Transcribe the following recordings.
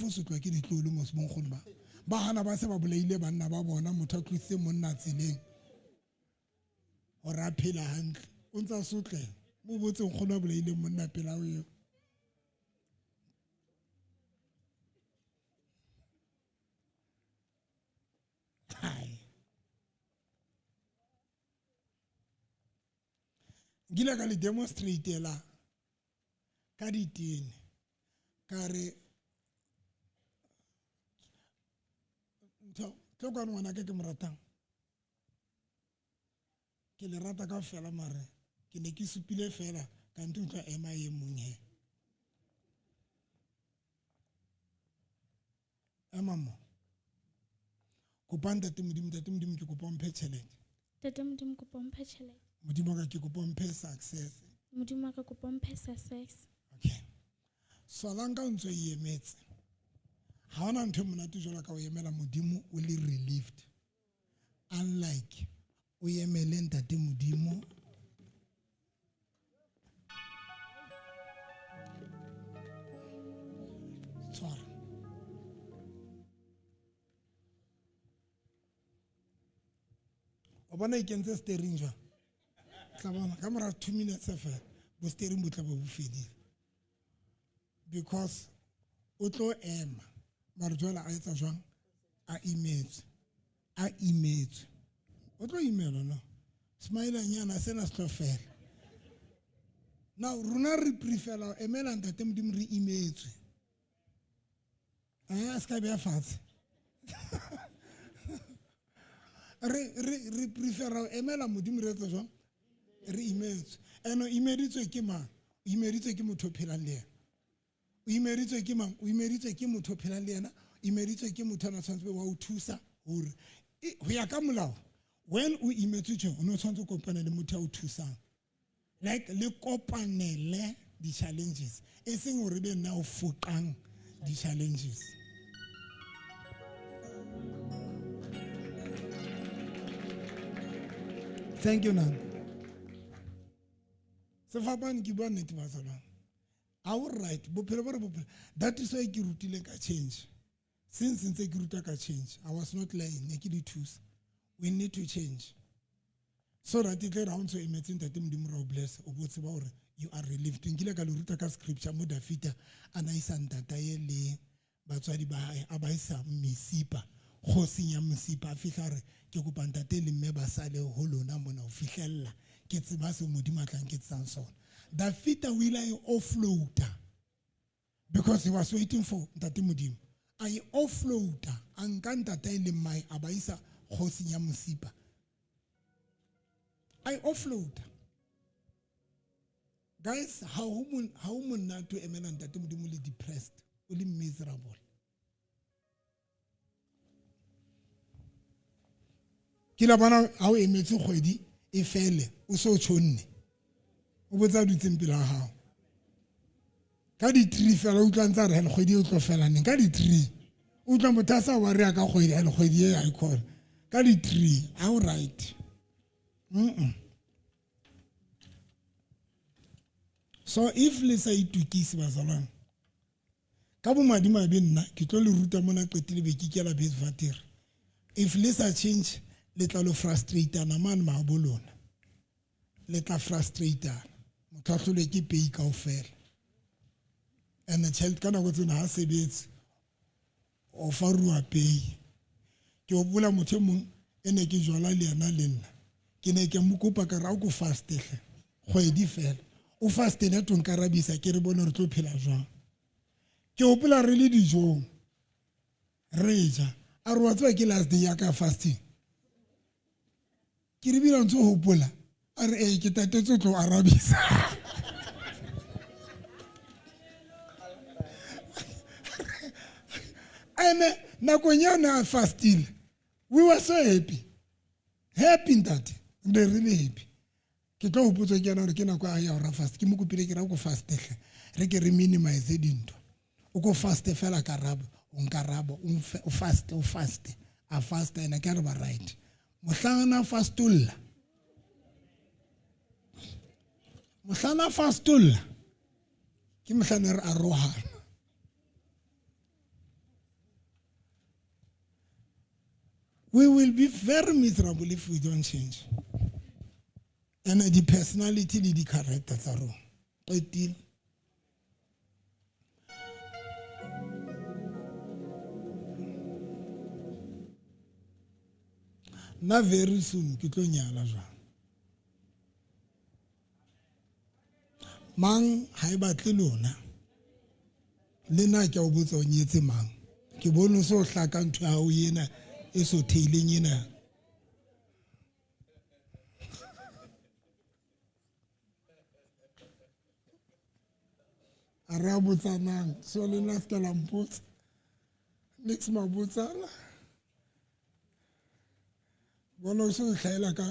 O sotlwa ke ditlolo mos bonkgono ba ba hana ba se ba bolaile banna ba bona motho a tlositse monna tseleng gore a phela hantle o ntse a sotlega mo botse nkgono a bolaile monna pela o eo nkile ka le demonstratela ka ditene ka re ntho tlo kwane ngwana ke ke mo ratang ke le rata ka fela mare ke ne ke supile fela kante o tla ema e mong he ema mo kopa ntate modimo ntate modimo ke kopa mphe tšhelete Ntate Modimo kopa mphe tšhelete. Modimo ka ke kopa mphe success. Modimo ka kopa mphe success. Okay. Solang ka ntse e emetse. Ha ona ntho e monate jwalo ka o emela Modimo o le relieved. Unlike o emele ntate Modimo tshwara o bona e kentse steering jwang tla bona ka mora 2 minutes fela bo steering bo tla bo bo fedile because o tlo ema mare jwale a etsa jwang a imetswe a imetswe o tlo imelwa no smilanyana sena se tlo fela now rona re prefera ho emela ntate modimo re imetswe a se ka beya fatshe re prefera ho emela modimo re etsa jwang re imetswe and o imeditswe ke mang o imeditswe ke motho o phelang le yena o imeditswe ke mang o imeditswe ke motho o phelang le yena o imeditswe ke motho a na tshwanetse wa o thusa gore ho ya ka molao when o imetswe tje o ne o tshwanetse o kopane le motho a o thusang like le kopanele di-challenges e seng gore be nna o foqang di-challenges thank you nana sefapane ke bua nnete bazalwane ga o right bophelo bo re bophelo that is why ke rutile ka change since ntse ke ruta ka change I was not lying ne ke di thusa we need to change so that e tle ra o ntse o emetse ntate modimo ra o bless o bo tseba gore you are relieved nkile ka le ruta ka scripture mo dafita a na isa ntatae le batswadi ba hae a ba isa mesipa kgosing ya mosipa a fihla re ke kopa ntate le mme ba sale ho lona mona ho fihlella ke tseba seo modimo a tlang ke tsang sona dafita o ile a e offloada because he was waiting for ntate modimo a e offloada a nka ntatae le mmae a ba isa kgosing ya mosipa a e offloada guys ha ho monate o emela ntate modimo le depressed o le miserable ke la bona ha o emetse kgwedi e fele o se o tshonne o botsa dutseng pele ga gago ka di-three fela o utlwang tsa re hele kgwedi e o tlo fela neng ka di-three o utlwa motho a sa wa rea ka kgwedi hele kgwedi e ga e kgone ka di-three ga o right mm so if le sa itukise bazalwane ka bomadimabe nna ke tlo le ruta mona qetile be ke kela base vatere if le sa change le tla lo frustratana mane maabo lona le tla frustratana motho a hlolwe ke pei kaofela and the child ka nako tsena ha sebetse o fa rua pei ke hopola motho e mong e ne ke jwala le yena le nna ke ne ke mo kopa ka re a ko faste hle kgwedi fela o faste ne to nkarabisa ke re bone re tlo phela jwang ke hopola re le dijong re ja a re wa tseba ke last day ya ka fasting ke re bile ntse o hopola a re ee ke tatetse o tlo arabisa ene nakong ya ne a fastile we were so happy happy ntate re really happy ke tlo hopotswa ke yana gore ke nako a ya ora fast ke mo kopile ke ra ko fastehle re ke re minimize dintho o ko faste fela karabo o nkarabo o faste o faste a fasta ena ke a re ba right mohlangana fastolla mohlana fastolla ke mohlane re arohana. We will be very miserable if we don't change. And the personality le di-character tsa rona. Qetile. Nna very soon ke tlo nyala jwang. Mang ha e batle lona. Le nna ke a o botsa o nyetse mang. Ke bone o so hlaka ntho ya hao ena e so theileng ena. A re a botsanang so le nna se ka la mpotsa. Nix mabotsana. Bona o so hlahela ka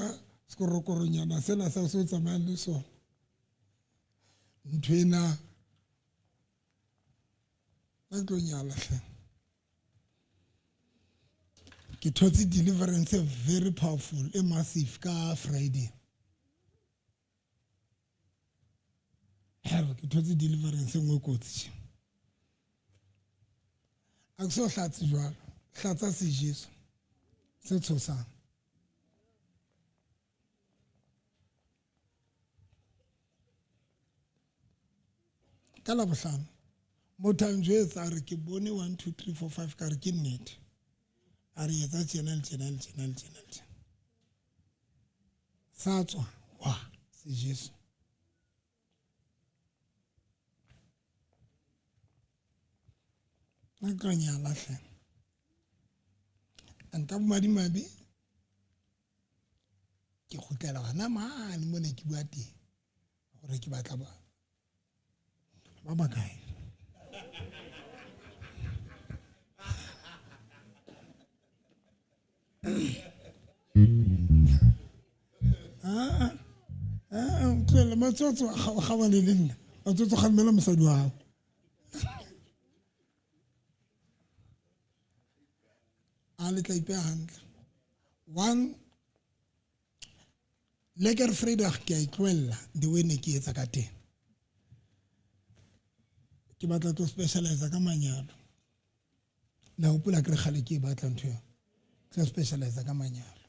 sekorokoronyana sena sa se o tsamayang le sona. Ntho ena nna ke tlo nyala hle. Ke thotse deliverance e very powerful e massive ka Friday. Hell, ke thotse deliverance e nngwe kotsi tje. A ke so hlatse jwalo. Hlatsa sejeso se tshosang. Ka Labohlano motho a njwetsa a re ke bone 1 2 3 4 5 ka re ke nnete. A re etsa tjena le tjena le tjena le tjena le tjena. Sa tswa wa sejeso. Nna ke tlo nyala hle. And ka bomadimabe ke kgutlela hona mane mo ne ke bua teng gore ke batla ba ba bakae. Ah, tlohela matsotso a kgabane le nna matsotso kgalemela mosadi wa gago a le tla ipeya hantle one lekker vrydag ke a e tlohella the way ne ke etsa ka teng ke batla to specialize ka manyalo la hopola ke re kgale ke e batla ntho eo tlo specialize ka manyalo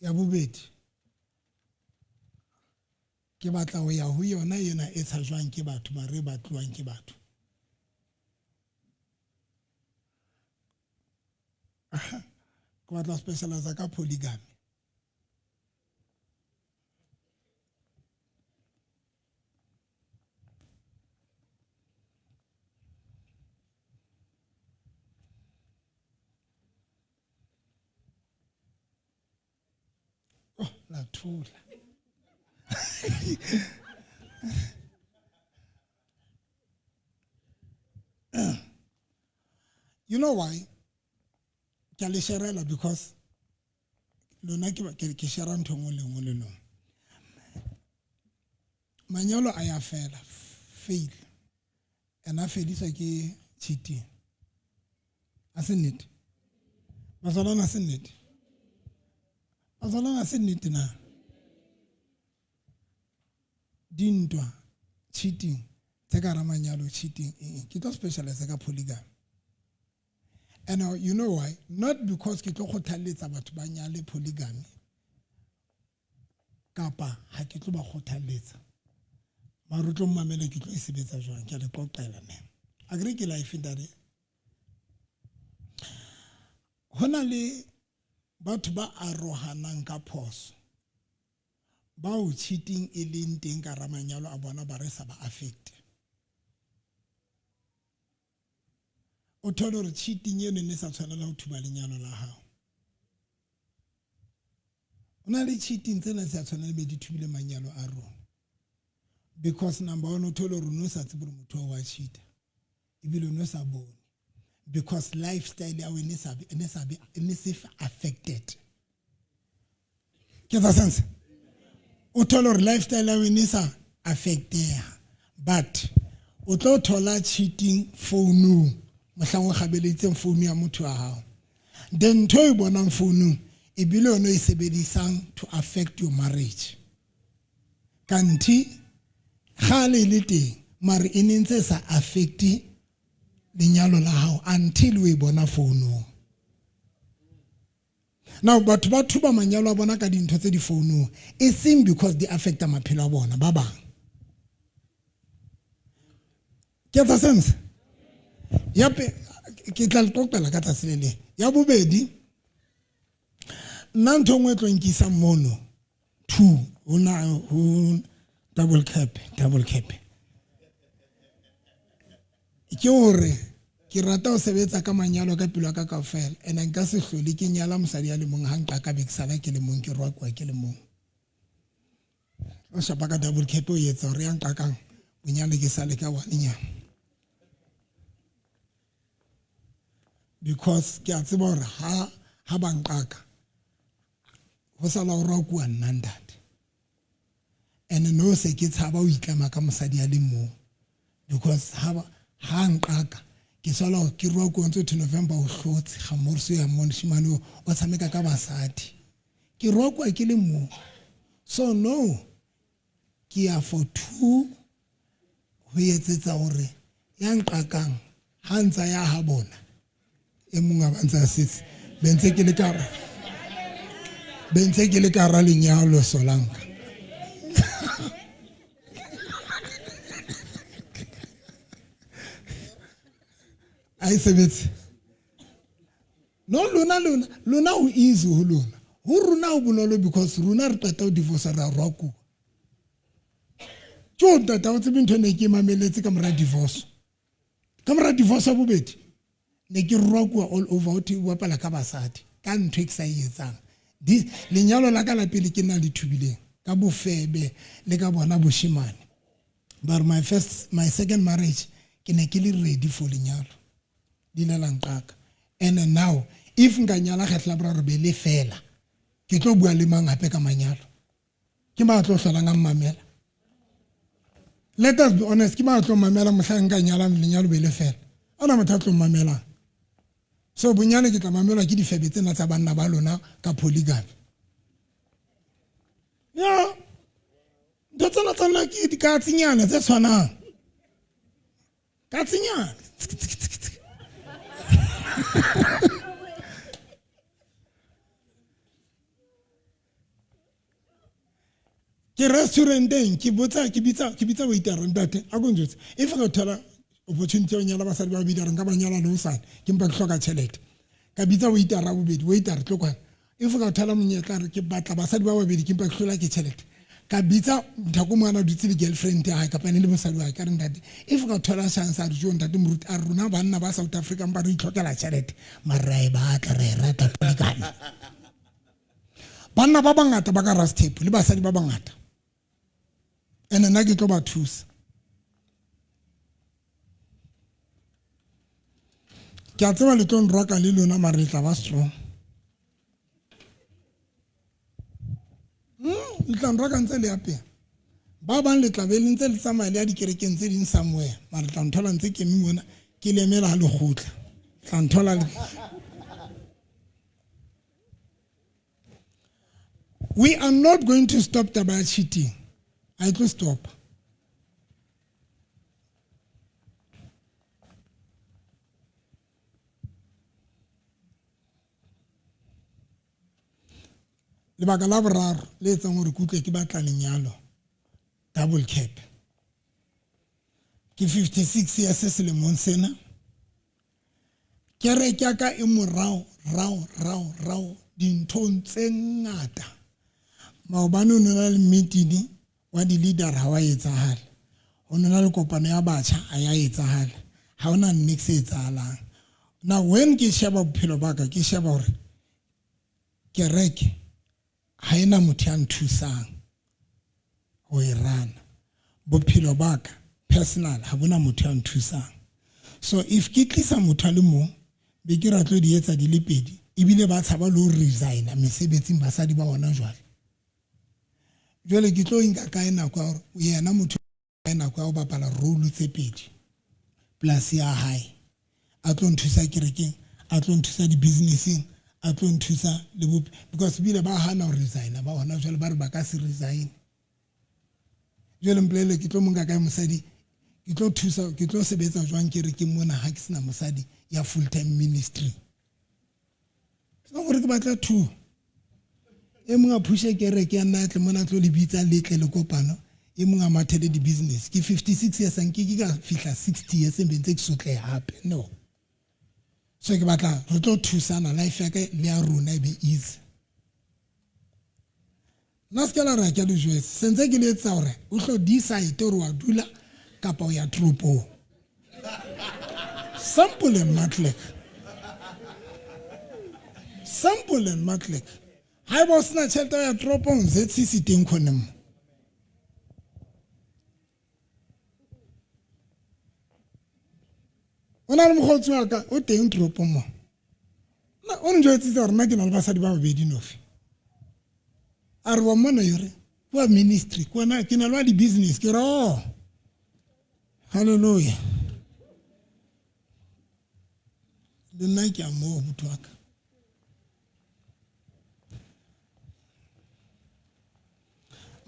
ya bobedi ke batla ho ya ho yona ena e tshajwang ke batho mare e batluwang ke batho ke batla ho specialize ka polygamy Oh, la thola. You know why? Ke a le sharela because lona ke ke share ntho nngwe le nngwe le lona. Manyalo a ya fela, fail. And a fediswa ke cheating. A se nnete? Bazalwana a se nnete? Bazalwana a se nnete na? Dintwa, cheating, tse ka hara manyalo, cheating, eng, ke tlo specialize ka polygamy. And you know why? Not because ke tlo kgothalletsa batho ba nyale polygamy kapa ha ke tlo ba kgothalletsa. Mara o tlo mmamela ke tlo e sebetsa jwang, ke a le qoqela ne. Akere ke life ntate. Ho na le batho ba arohanang ka phoso bao cheating e leng teng ka hara manyalo a bona ba re sa ba affect. O thole hore cheating eno e ne sa tshwanela ho thuba lenyalo la hao. O na le cheating tsena sa tshwanela be di thubile manyalo a rona. Because number one o thole hore o no sa tsebe hore motho wa cheater. Ebile o no sa bone. Because lifestyle ya e ne sa e ne sa e ne se affected. Ke tsa sense. O thole hore lifestyle ya e ne sa affecteha. But o tlo thola cheating founung mohlang o kgabeleditseng founu ya motho wa hao. Then ntho e bonang founung ebile yona e sebedisang to affect your marriage. Kanti kgale e le teng mare e ne ntse sa affect lenyalo la hao until o e bona founung. Now batho ba thuba manyalo a bona ka dintho tse di founung, e seng because di affecta maphelo a bona ba bang. Ke etsa sense? Ya pe ke tla le qoqela ka tsatsi le leng. Ya bobedi, nna ntho e nngwe e tlo nkisang mono two ho na ho double cap double cap ke hore ke rata ho sebetsa ka manyalo ka pelo ya ka kaofela and nka se hlole ke nyala mosadi ya le mong ha nka ka be ke sala ke le mong ke roakoa ke le mong. O shapa ka double cap o etsa hore ya nqakang bonyane ke sale ka one nyana, because ke a tseba hore ha ba nqaka ho sala ho roakuwa nna ntate. And no se ke tshaba ho itlama ka mosadi a le mong, because ha nqaka ke sala ke roakuwa ntse to November o hlotse ga morso ya moshimane o tshameka ka basadi, ke roakuwa ke le mong. So no, ke ya for two ho etsetsa hore ya nqakang ha ntsa ya ha bona e mong a ba ntsa setse be ntse ke le ka be ntse ke le ka hara lenyalo solanka. A e sebetse no lona lona lona ho easy ho lona, ho rona ho bonolo because rona re qeta ho divorce ra roakuwa. Ke o ntata o tsebe ntho e ne ke mameletse ka mora divorce, ka mora divorce ya bobedi ne ke roakuwa all over ho thwe o bapala ka basadi ka ntho e ke sa e etsang. Lenyalo la ka la pele ke nna le thubileng ka bofebe le ka bona boshemane, but my second marriage ke ne ke le ready for lenyalo di ile la nqaka. And now if nka nyala kgetlo la boraro be le fela, ke tlo bua le mang hape ka manyalo? Ke mang a tlo hlolang a mmamela? Let us be honest, ke mang a tlo mmamela mohlang nka nyalang lenyalo be le fela? Ana motho a tlo mmamelang? So bonyane ke tla mamelwa ke difebe tsena tsa banna ba lona ka polygamy. Ya ntho tsena tsa lona ke dikatsinyana tse tshwanang, katsinyana. Ke restauranteng ke botsa ke bitsa waiter, ntate a ko njwetse if ka thola opportunity ya ho nyala basadi ba babedi, a re nka ba nyala le hosane, ke mpa ke hloka tjhelete. Ka bitsa waiter a bobedi, waiter tlo kwana, if ka thola monyetla re ke batla basadi ba babedi, ke mpa ke hlola ke tjhelete. Ka bitsa nthako mo ana dutse le girlfriend ya hae kapa ne le mosadi wa hae, ka re ntate if ka thola chance, a re jo ntate moruti, a rona banna ba South Africa mpa re itlhokela tjhelete, mara re a e batla, re e rata polygamy. Banna ba bangata ba ka Rustenburg le basadi ba bangata, and nna ke tlo ba thusa. Ke a tseba le tlo nroka le lona, mara le tla ba strong. Le tla nroka ntse le ya pele, ba bang le tla be le ntse le tsamaya le ya dikerekeng tse ding somewhere, mara le tla nthola ntse ke eme mona ke le emela ha lekgotla, tla nthola le. We are not going to stop taba ya cheating, a e tlo stop. Lebaka la boraro le etsang hore ke utlwe ke batla lenyalo double cap, ke 56 years selemong sena, kereke ya ka e morao rao rao rao dinthong tse ngata. Maobane o nona le meeting wa di-leader ha wa etsahala, ho nona le kopano ya batjha a ya etsahala, ha hona niks e etsahalang. Now when ke sheba bophelo ba ka, ke sheba hore kereke ha ena motho ya nthusang ho e rana, bophelo ba ka personal ha bona motho ya nthusang. So if ke tlisa motho a le mong be ke ra tlo di etsa di le pedi, ebile ba tshaba le ho resigna mesebetsing basadi ba hona jwale. Jwale ke tlo nka kae nako ya hore yena motho kae nako ya ho bapala role tse pedi plus ya hae, a tlo nthusa kerekeng, a tlo nthusa di-businesseng, a tlo nthusa le bope, because ebile ba hana ho resigna ba hona jwale, ba re ba ka se resign. Jwale mpolelle ke tlo mo nka kae mosadi, ke tlo thusa, ke tlo sebetsa jwang kerekeng mona ha ke sena mosadi ya full time ministry? So gore ke batla two. E mong a phushe kereke ya nna tle mona tlo le bitsa le tle le kopano. E mong a mathele di-business. Ke 56 years, nke ke ka fihla 60 years be ntse ke sotleha hape. No. So ke batla re tlo thusana, life ya ka le ya rona e be easy. Nna se ke la re ke le jwetse, sentse ke le etsa hore o tlo decide hore wa dula kapa o ya toropong. Simple and matlek. Simple and matlek. Haeba o sena tjhelete ya toropong, ZCC teng khone mo. O na le mokgotsi wa ka o teng toropong mo. Nna o njwetsitse hore nna ke na le basadi ba babedi nofi. A re wa mmona yore wa ministry kwana ke na le wa di-business. Ke re oh, hallelujah. Le nna ke a moo motho wa ka.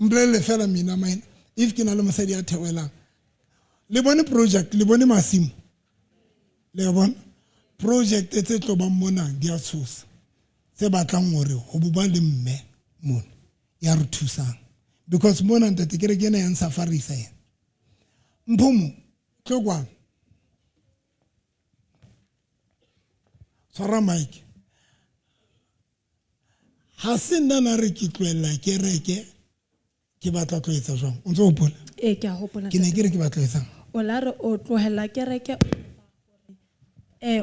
Mpolelle fela mina mine if ke na le mosadi ya theohelang. Le bone project, le bone masimo. Le a bona? Project tse tlo bang mona di a tshosa. Tse batlang hore ho bo ba le mme mona ya re thusang. Because mona ntate kereke ena ya nsafarisa ena. Mphomo tlo kwano. Tshwara mic. Ha se nna na re ke tlohella kereke ke batla tlo etsa jwang? O ntso hopola? Ee, ke a hopola. Ke ne ke re ke batla etsang? O la re o tlohella kereke Eh.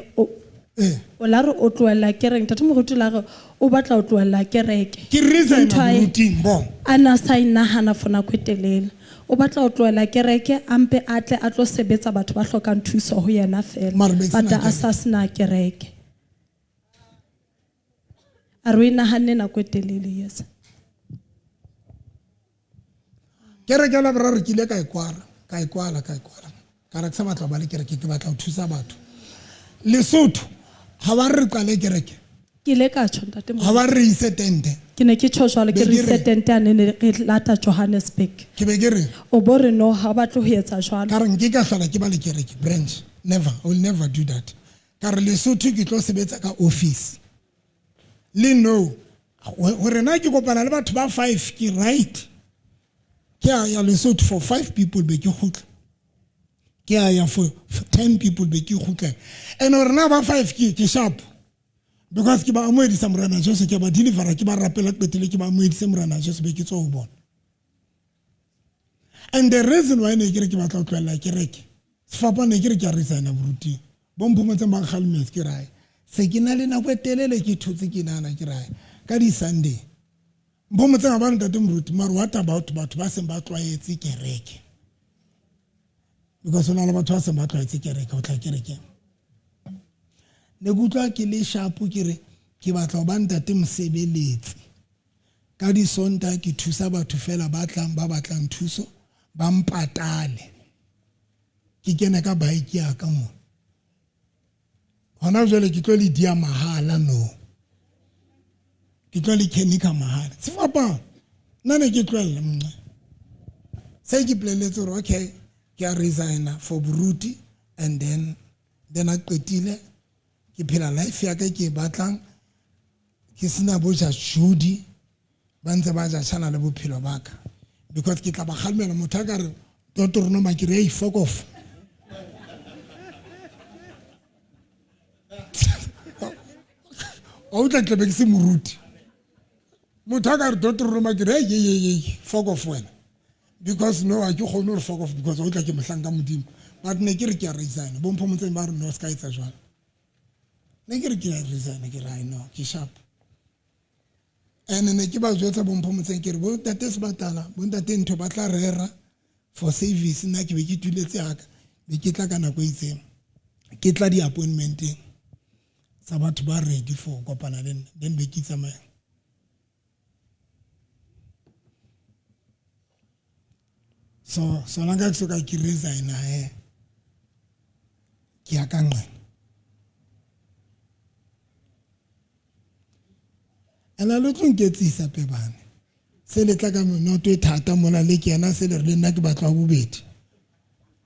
o la re o tlohella kereke, ntate moruti, la re o batla ho tlohella kereke. Ke resign Ntho a e- moruting bo. A na sa e nahana for nako e telele, o batla ho tlohela kereke, a mpe a tle a tlo sebetsa batho ba hlokang thuso ho yena fela. Mare be ke sena But a kereke. sa sena kereke, a re o e nahanne nako e telele, yes. Kereke la boraro ke ile ka e kwala, ka e kwala, ka e kwala. Ka re ke sa batla ho ba le kereke, ke batla ho thusa batho. Lesotho ha ba re qale kereke. Ke ile ka tjho, ntate Ha ba re ise tente. Ke ne ke tjho jwalo, ke Be re ke ise re- tente ane ne re lata Johannesburg. Ke be ke re O bo re no, ha o batle ho etsa jwalo. Ka re nke ka hlola ke ba le kereke branch. Never, I will never do that. Ka re Lesotho ke tlo sebetsa ka office. Le no hore na ke kopana le batho ba 5 ke right. Ke a ya Lesotho for 5 people be ke kgutla. Ke a ya for 10 people be ke kgutla. And hore na ba 5 ke sharp. Because ke ba amohedisa Morena Jesu, ke ba delivera, ke ba rapela qetile, ke ba amohedise Morena Jesu be ke tswa ho bona. And the reason why ne ke re ke batla ho tlohella kereke, sefapano ne ke re ke a resigna boruting. Bo Mphomotseng ba nkgalemetse, ke re se ke na le nako e telele ke thotse ke nahana, ke re ka di-Sunday. Mphomotseng ha ba ntate moruti, mare what about batho ba seng ba tlwaetse kereke? Because ho na le batho ba seng ba tlwaetse kereke ho tla kerekeng. Ne ke utlwa ke le sharp, ke re ke batla ho ba ntate mosebeletsi. Ka disonta ke thusa batho fela ba tlang ba batlang thuso, ba mpatale. Ke kene ka bike ya ka mona. Hona jwale ke tlo le dia mahala no. Ke tlo le chemical mahala. Sefapano. Nna ne ke tlohella mna. Se ke ipolelletse hore okay, ke a resigna for boruti and then a qetile ke phela life ya ka ke e batlang, ke sena bo ja Judy ba ntse ba ja tshana le bophelo ba ka, because ke tla ba kgalemela motho a ka re toto rona ma ke re hey, fuck off. Wa utlwa, tlabe ke se moruti. Motho a ka re toto rona ma ke re hey, hey, hey, hey, fuck off wena, because no, ha ke kgone hore fuck off, because o tla ke mohlanka Modimo. But ne ke re ke a resign. Bo Mphomotseng ba re no, se ka etsa jwalo. Ne ke re ke a resign, ke re no, ke sharp. And ne ke ba jwetsa bo Mphomotseng, ke re bo ntate Sebatala, bo ntate ntho ba tla rera for service, nna ke be ke tuletse yaka, be ke tla ka nako e itseng, ke tla di-appointmenteng tsa batho ba ready for kopana le nna, then be ke tsamaya. So sona ka ke soka ke resigna he, ke ya ka nqena. And a le tlo nketsisa pebane se le tla ka menoto e thata mona le kena se le re le nna ke batla wa bobedi.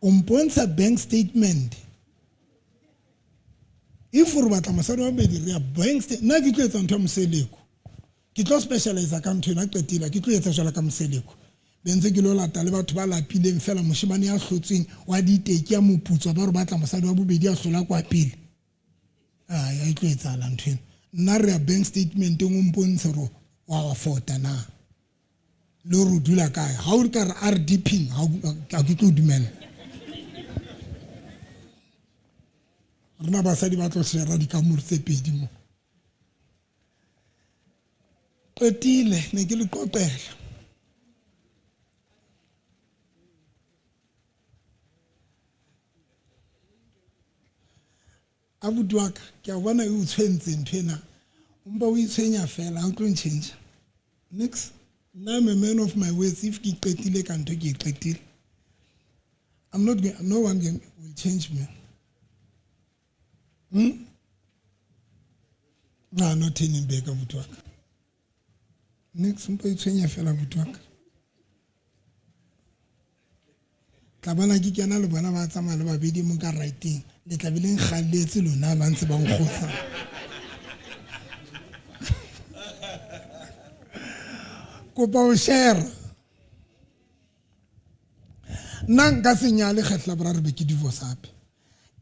O mpontsha bank statement. If o re batla mosadi wa bobedi, re ya bank statement. Nna ke tlo etsa ntho ya moseleko. Ke tlo specialize ka ntho ena qetile ke tlo etsa jwalo ka moseleko. Be ntse ke lo lata le batho ba lapileng fela moshemane ya hlotsweng wa diteki ya moputswa ba re batla mosadi wa bobedi a hlola kwa pele. Ai a e tlo etsahala ntho ena. Nna re ya bank statementeng o mpontshe gore wa afford-a na. Le gore o dula kae. Ha o ka re RDP ha ke tlo dumela. Rena basadi ba tlo shera dikamore tse pedi mo. Qetile ne ke le qoqela. Abuti wa ka ke a bona e o tshwentse ntho ena. O mpa o itshwenya fela ha o tlo ntjhentjha. Nix. Nna I'm a man of my words. If ke qetile ka ntho ke e qetile. I'm not going, no one can, will change me. No, no turning back abuti wa ka. Nix mpa itshwenya fela abuti wa ka. Tla bona ke kena le bona ba tsamaya le babedi mo ka righteng. Le tla be le nkgalletse lona ba ntse ba nkgotsa. Kopa o share. Nna nka se nyale kgetlo la boraro be ke divorce hape.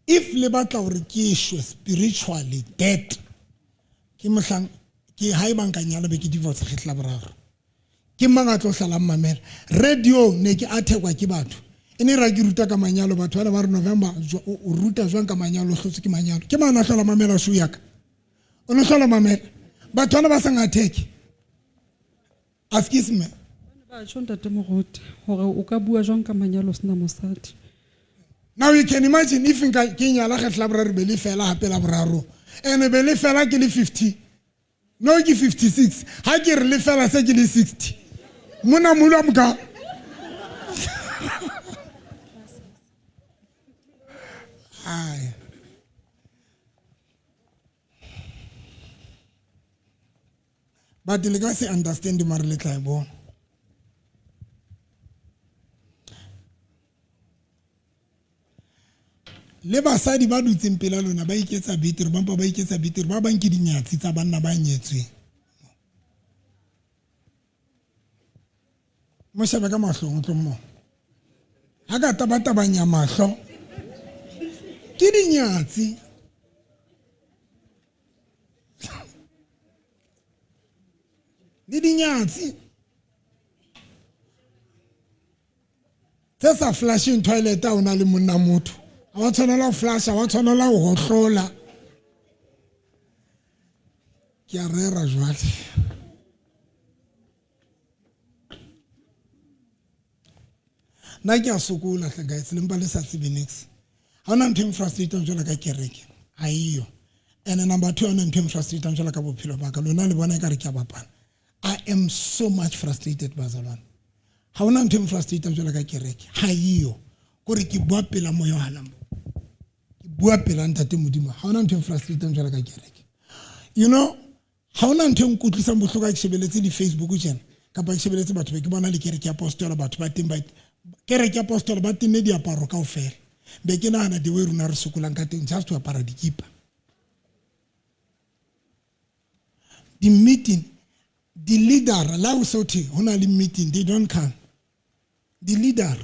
If le batla hore ke shwe spiritually dead, ke mohlang ke haeba nka nyala be ke divorce kgetlo la boraro. Ke mang a tlo hlalang mamela? Radio ne ke athekwa ke batho. E ne ra ke ruta ka manyalo batho ba ne ba re November o ruta jwang ka manyalo o hlotswe ke manyalo. Ke mang a hlola mamela show ya ka? O no hlola mamela. Batho bana ba sa ngatheke. Askies me. Ba tjho ntate Moruti hore o ka bua jwang ka manyalo o sena mosadi. Now you can imagine if nka ke nyala kgetlo la boraro be le fela hape la boraro. Ene be le fela ke le 50. No ke 56. Ha ke re le fela se ke le 60. Mona moholo a moka. Ai. But le ka se understand mare le tla e bona. Le basadi ba dutseng pela lona ba iketsa betere, ba mpa ba iketsa betere, ba bang ke dinyatsi tsa banna ba nyetsweng. Mo shebe ka mahlong o tlo mmona. Ha ka tabatabanya mahlo ke dinyatsi. Le dinyatsi tse sa flushing toilet ha o na le monna motho. Ha wa tshwanela ho flusha, ha wa tshwanela ho hohlola. Ke a rera jwale. Nna ke a sokola hle guys, le mpa le sa tsebe nix. Ha hona ntho e nfrustrateang jwalo ka kereke, ha eyo. And number 2, ha hona ntho e nfrustrateang jwalo ka bophelo ba ka. Lona le bona ekare ke a bapala. I am so much frustrated bazalwane. Ha hona ntho e nfrustrateang jwalo ka kereke, ha eyo. Kore ke bua pela moya wa halang. Ke bua pela ntate Modimo. Ha hona ntho e nfrustrateang jwalo ka kereke. You know, ha hona ntho e nkutlwisang bohloko ha ke shebeletse di-Facebook tjena kapa ke shebeletse batho be ke bona le kereke ya apostola batho ba teng ba kereke ya apostola ba tenne diaparo kaofela. Be ke nahana the way rona re sokolang ka teng just to apara dikipa. Di-meeting, di-leader la ho so thwe ho na le meeting, they don't come. Di-leader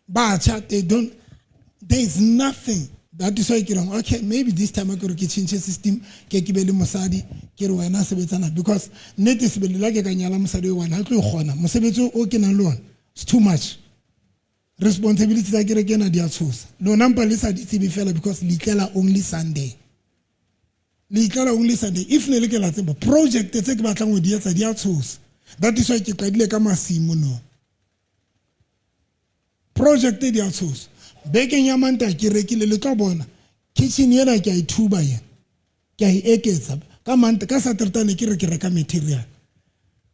batjha, they don't, there is nothing. That is why ke reng okay, maybe this time ke re ke change system, ke ke be le mosadi, ke re wena sebetsana, because nnete sebele la ke ka nyala mosadi o one ha tlo kgona mosebetsi o ke nang le ona, it's too much. Responsibility tsa kereke ena di a tshosa. Lona mpa le sa di tsebe fela because le itlela only Sunday. Le itlela only Sunday. If ne le ke la tseba project tse ke batlang ho di etsa di a tshosa. That is why ke qadile ka masimo no. Project di a tshosa. Bekeng ya Mantaha ke rekile le tlo bona kitchen ena ke a e thuba yena. Ke a e eketsa ka Mantaha, ka Saturday ne ke re ke reka material.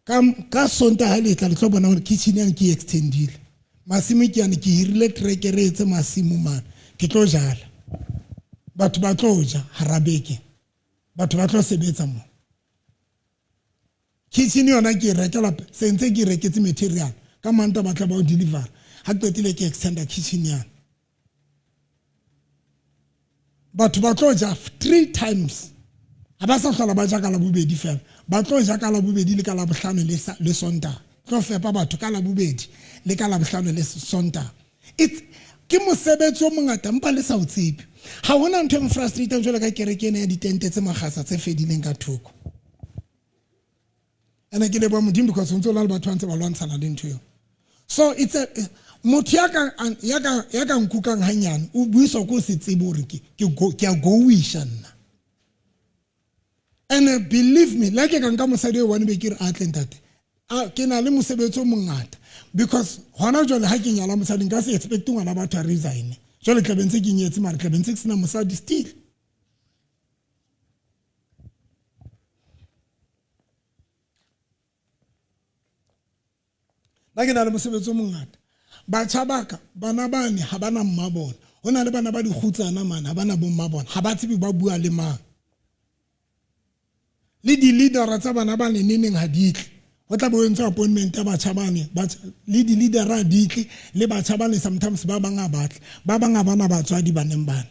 Ka Sontaha le tla le tlo bona hore kitchen yane ke e extendile. Masimo ke yane ke hirile trekere e etse masimo mane. Ke tlo jala. Batho ba tlo ja hara beke. Batho ba tlo sebetsa mo. Kitchen yona ke e rekela se ntse ke reketse material. Ka Mantaha ba tla ba o deliver. Ha qetile ke extenda kitchen yane. Batho ba tlo ja 3 times. Ha ba sa hlola ba ja ka Labobedi fela, ba tlo ja ka Labobedi le ka Labohlano le le Sontaha. Tlo fepa batho ka Labobedi le ka Labohlano le Sontaha. It's ke mosebetsi o mongata empa le sa o tsebe. Ha hona ntho e mfrustrateang jwalo ka kereke ena ya ditente tse makgasa tse fedileng ka thoko. Ene ke leboha Modimo because o ntse o na le batho ba ntse ba lwantshana le ntho eo. So it's a motho ya ka ya ka ya ka nkukang hanyane o buiswa ko se tsebe hore ke ke ke a goisha nna. And believe me, like ka nka mosadi o one be ke re a tle ntate. A ke na le mosebetsi o mongata because hona jwale ha ke nyala mosadi nka se expect ngwana batho a resign. Jwale tla be ntse ke nyetse mara tla be ntse ke sena mosadi still. Nna ke na le mosebetsi o mongata. Batjha ba ka, bana bane ha ba na mma bona. Ho na le bana ba dikgutsana mane, ha ba na bomma bona. Ha ba tsebe ba bua le mang. Le di-leadera tsa bana ba neneneng ha di tle. Ho tla be ho entswe appointment ya batjha bane, le di-leadera ha di tle, le batjha bane sometimes ba bang ha ba tle. Ba bang ha ba na batswadi baneng bana.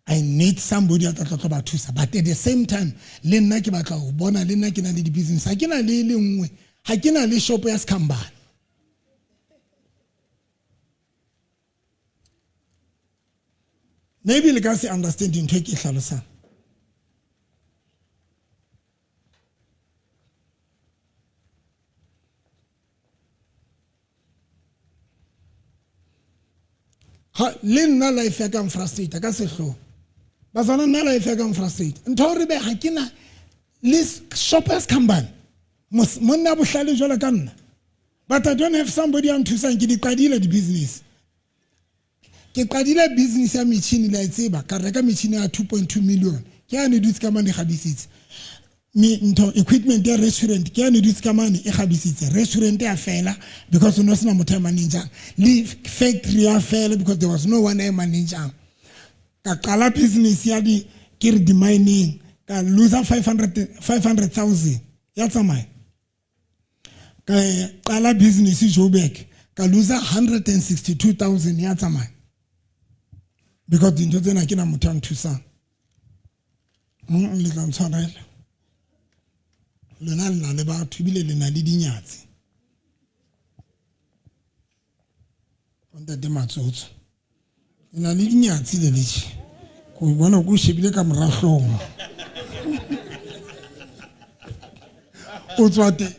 I need somebody a tla tlo ba thusa but at the same time le nna ke batla ho bona le nna ke na le di-business ha ke na le e le nngwe ha ke na le shop ya sekhambane. Maybe le ka se understand ntho e ke e hlalosang. Ha le nna life ya ka nfrustrate ka sehloho. Bazalwane nna life ya ka nfrustrate. Ntho hore be ha ke na le shoppers company. Monna bohlale jwalo ka nna. But I don't have somebody ya nthusang ke di qadile di business. Ke qadile business ya metjhini la e tseba ka reka metjhini ya 2.2 million. Ke ya ne dutse ka mane kgabisitse. Me ntho equipment ya restaurant ke ya ne dutse ka mane e kgabisitse. Restaurant ya fela because no sena motho ya manejang. Le factory ya fela because there was no one ya manejang. Ka qala business ya di ke re di mining ka loser 500,000 ya tsamaya. Ka qala business Joburg ka loser 162,000 ya tsamaya. Because dintho tsena ke na motho a nthusang. Le tla ntshwarela. Lona le na le batho ebile le na le dinyatsi. Ntate Matsotso. Le na le dinyatsi le letše. Ko bona ko shebile ka mora hlooho. O tswa teng.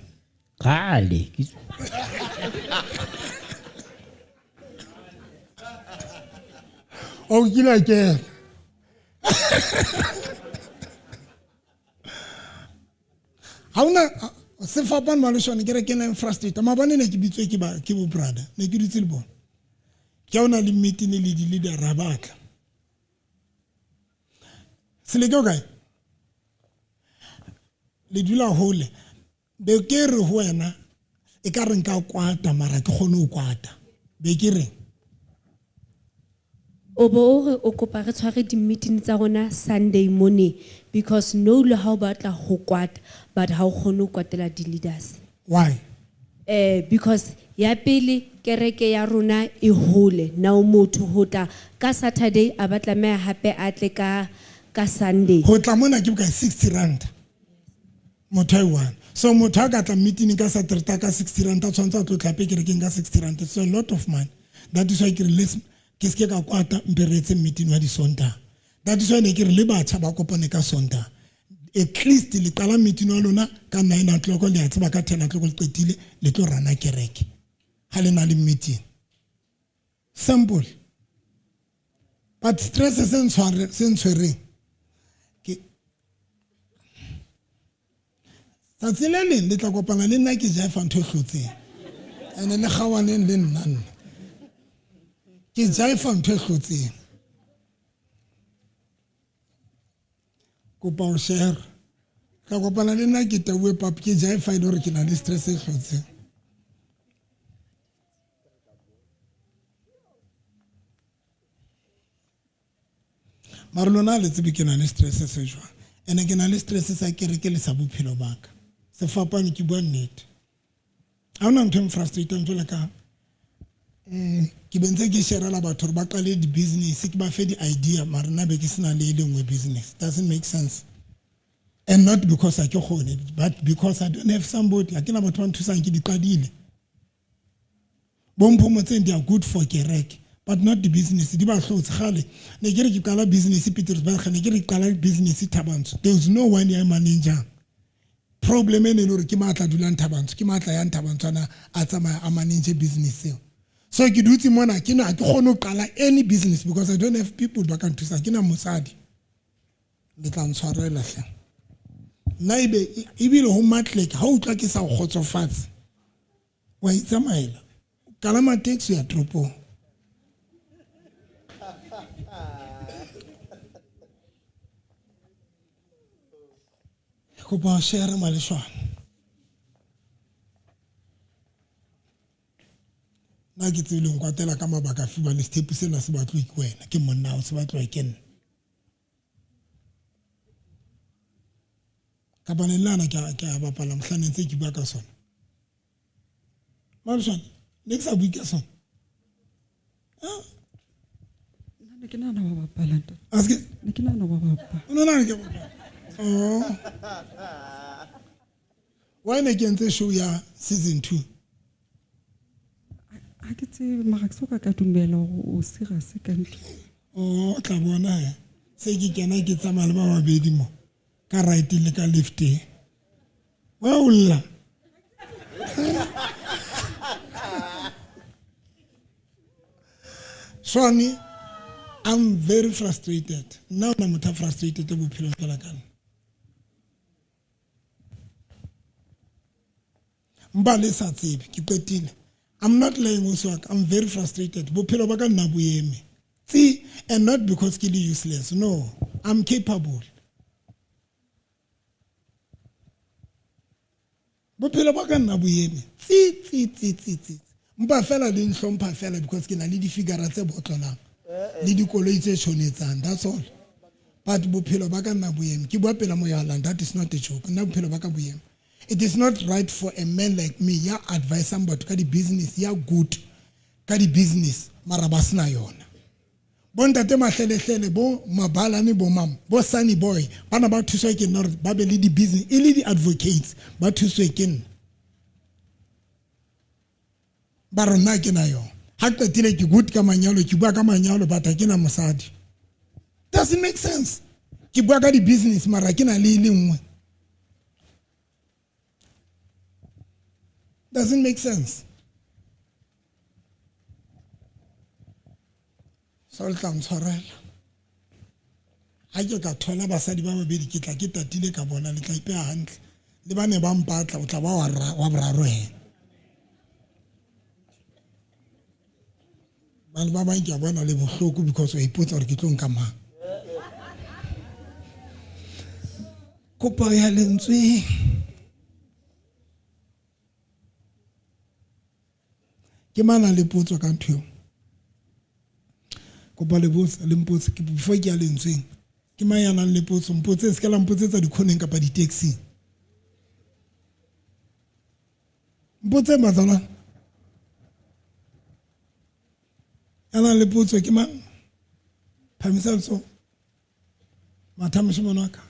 Kgale ke O kile a kena. Ha ona sefapano ba le sone ke re ke na frustrated. Maabane ne ke bitswe ke ba ke bo brother. Ne ke dutse le bona. Ke ona le meeting le di leader ra batla. Seleke o kae? Le dula hole. Be ke re ho wena e ka re nka kwata mara ke kgone ho kwata. Be ke reng? O bo o re o kopa re tshware di-meeting tsa rona Sunday morning because no le ha o batla ho kwata but ha o kgone ho kwatela di-leaders. Why? Because ya pele kereke ya rona e hole. Now motho ho tla ka Saturday a ba tlameha hape a tle ka ka Sunday. Ho tla mona ke bokae? 60 rand. Motho a one. So motho a ka tla meeting ka Saturday ka 60 rand a tshwantse a tlo tla hape kerekeng ka 60 rand. It's a lot of money. That is why ke re let's ke se ke ka kwata mpe re etse meeting wa di Sontaha. That is why ne ke re le batjha ba kopane ka Sontaha. At least le qala meeting wa lona ka 9 o'clock le a tseba ka 10 o'clock le qetile le tlo rana kereke. Ha le na le meeting. Simple. But stress se ntshware se ntshwereng ke tsatsi le leng le tla kopana le nna ke jaifa ntho e hlotseng. Ene le kgaohaneng le nna nna. Ke jaifa ntho e hlotseng. Kopa o share. Tla kopana le nna ke tauwe pap ke jaifa e le hore ke na le stress e hlotseng. Mara lona le tsebe ke na le stress se jwang. Ene ke na le stress sa kereke le sa bophelo ba ka. Sefapano ke bua nnete. Ha hona ntho e nfrustrateang jwalo ka ke be ntse ke sharela batho hore ba qale di-business ke ba fe di-idea mara nna be ke sena le e le nngwe business. Doesn't make sense. And not because ha ke kgone, but because I don't have somebody. Ha ke na batho ba nthusang, ke di qadile. Bo Mphomotseng, they are good for kereke, but not the business. Di ba hlotse kgale. Ne ke re ke qala business Pietersburg, ne ke re ke qala business Thabantsho. There is no one ya managing. Problem e ne le hore ke matla dulang Thabantsho, ke matla yang Thabantsho ana a tsamaya a manage business eo. So ke dutse mona, ke na ke kgone ho qala any business because I don't have people ba ka nthusang. Ke na mosadi. Le tla ntshwarela hle. Nna ebe ebile ho matleke ha utlwa ke sa o kgotsofatse, wa itsamaela. Kalama taxi ya toropong. Kopa ho share maleshwana. Nna ke tsebile ho nkwatela ka mabaka afe hobane sethepu sena se batlwe ke wena, ke monna hao, se batlwa ke nna. Kapa ne nna ke a bapala mohlaneng ntse ke bua ka sona. Maleshwana, ne ke sa bue ka sona. Nna ne ke nahana wa bapala, ntate. A se ke? Ne ke nahana wa bapala. O no nahana ke bapala? Oh. Why ne ke entse show ya season 2? Ha ke tsebe, mara ke soka ka dumela hore o serious ka ntho. Oh, o tla bona he. Se ke kena ke tsamaya le ba babedi mo. Ka right le ka left. Wa o lla. Swami, I'm very frustrated. Nna ona motho a frustrated bophelong fela ka nna. Mpa le sa tsebe, ke qetile. I'm not lying also, I'm very frustrated. Bophelo ba ka nna bo eme. See, and not because ke le useless. No, I'm capable. Bophelo ba ka nna bo eme. Tsi, tsi, tsi, tsi, tsi. Mpa fela le nhlompha fela because ke na le di-figure tse botlolang. Le dikoloi tse tshonetsang, that's all. But bophelo ba ka nna bo eme. Ke bua pela moya wa land, that is not a joke. Nna bophelo ba ka bo eme. It is not right for a man like me ya advisang batho ka di-business, ya good ka di-business, mara ba sena yona. Bo ntate Mahlelehlele, bo Mabalane, bo mam, bo Sunny Boy, bana ba thuswa ke nna hore ba be le di-business, e le di-advocates, ba thuswe ke nna. Ba re nna ke na yona. Ha qetile ke good ka manyalo, ke bua ka manyalo, but ha ke na mosadi. Doesn't make sense. Ke bua ka di-business, mara ke na le e le nngwe. Doesn't make sense. So le tla ntshwarela. Ha ke ka thola basadi ba babedi, ke tla ke tatile ka bona, le tla ipeha hantle. Le ba ne ba mpatla, o tla ba wa boraro he. Bana ba bang ke a bona le bohloko because wa ipotsa hore ke tlo nka mang. Kopo ya lentswe. Ke mana le potso ka ntho eo. Kopa le botse, le mpotse, ke before ke ya lentsweng. Ke mang ya nang le potso? Mpotse, se ke la mpotsetsa dikhoneng kapa di-taxing. Mpotse bazalwane. Ya nang le potso ke mang? Phamisa letsoho. Matha moshemane wa ka.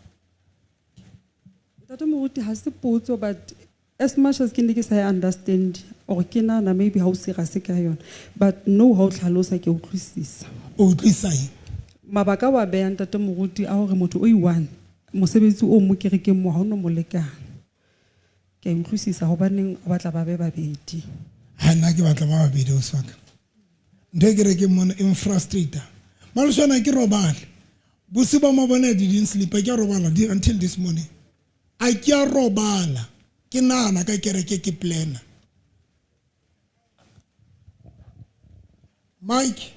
Ntate Moruti, ha se potso, but as much as ke ne ke sa e understand, or ke nahana maybe ha o serious ka yona, but no, ha o tlhalosa ke utlwisisa. O utlwisisa eng? Mabaka wa beha Ntate Moruti a hore motho o i-one, mosebetsi o mo kerekeng mo ha o no mo lekana. Ke a utlwisisa hobaneng o batla ba be babedi. Ha nna ke batla ba babedi o swaka. Ntho e kerekeng mona e nfrustrate. Maleshwana ke robale. Bosiu ba mabone I didn't sleep, ke a robala until this morning. A ke a robala. Ke nahana ka kereke ke planner. Mike.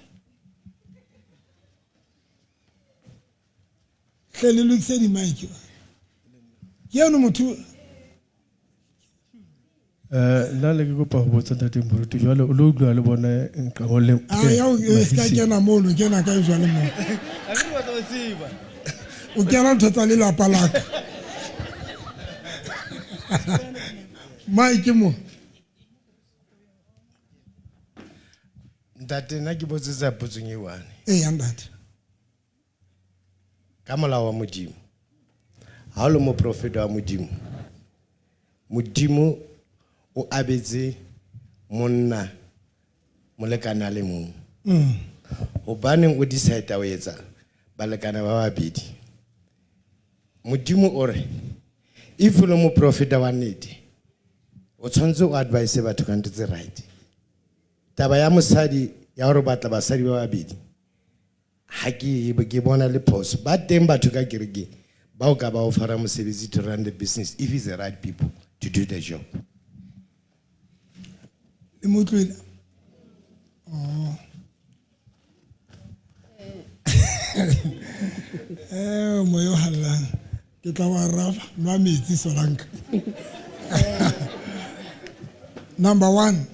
Hle le lokise di-mic. Ke eno motho. Nna le ke kopa ho botsa Ntate Moruti, jwale o lo utlwa le bone nqabo le Ah, ya o se ka kena mono, kena kae jwale mo? O kena ntho tsa lelapa la ka. Mike mo. Ntate, nna ke botsetsa potsong e one. Ee, ntate. Ka molao wa Modimo. Ha o le moprofeta wa Modimo, Modimo o abetse monna molekane a le mong. Hobaneng o decide ho etsa balekane ba babedi? Modimo o re if o le moprofeta wa nnete, o tshwanetse o advise batho ka ntho tse right. Taba ya mosadi ya hore o batla basadi ba babedi, ha ke ke bona le phoso. Ba teng batho ka kerekeng ba o ka ba o fara mosebetsi to run the business if it's the right people to do the job. Le mo utlwile? Oh. Moya o hallang. Ke tla wa araba, nwa metsi Solanka. Number one,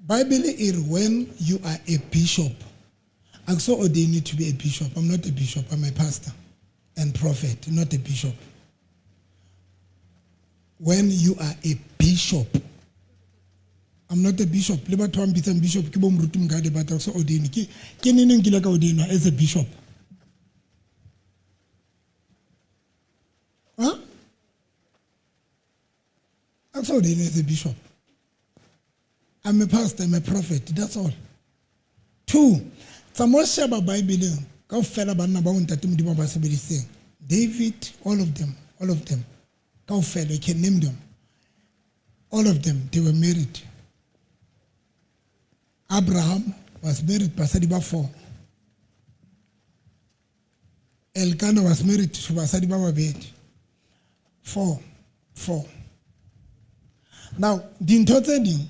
Bible is when you are a bishop. I'm so ordained to be a bishop. I'm not a bishop. I'm a pastor and prophet, not a bishop. When you are a bishop, I'm not a bishop. Le batho ba mpitsang bishop ke bo moruti Mokade, but I'm so ordained. Ke neneng ke ile ka ordainwa as a bishop? Huh? I'm so ordained as a bishop. I'm a pastor, I'm a prophet, that's all. Two, tsa mo sheba Bible kaofela banna ba ntate Modimo ba sebedisitseng. David, all of them, all of them. Kaofela, you can name them. All of them, they were married. Abraham was married, basadi ba four. Elkanah was married to basadi ba babedi. Four, four. Now, dintho tse ding,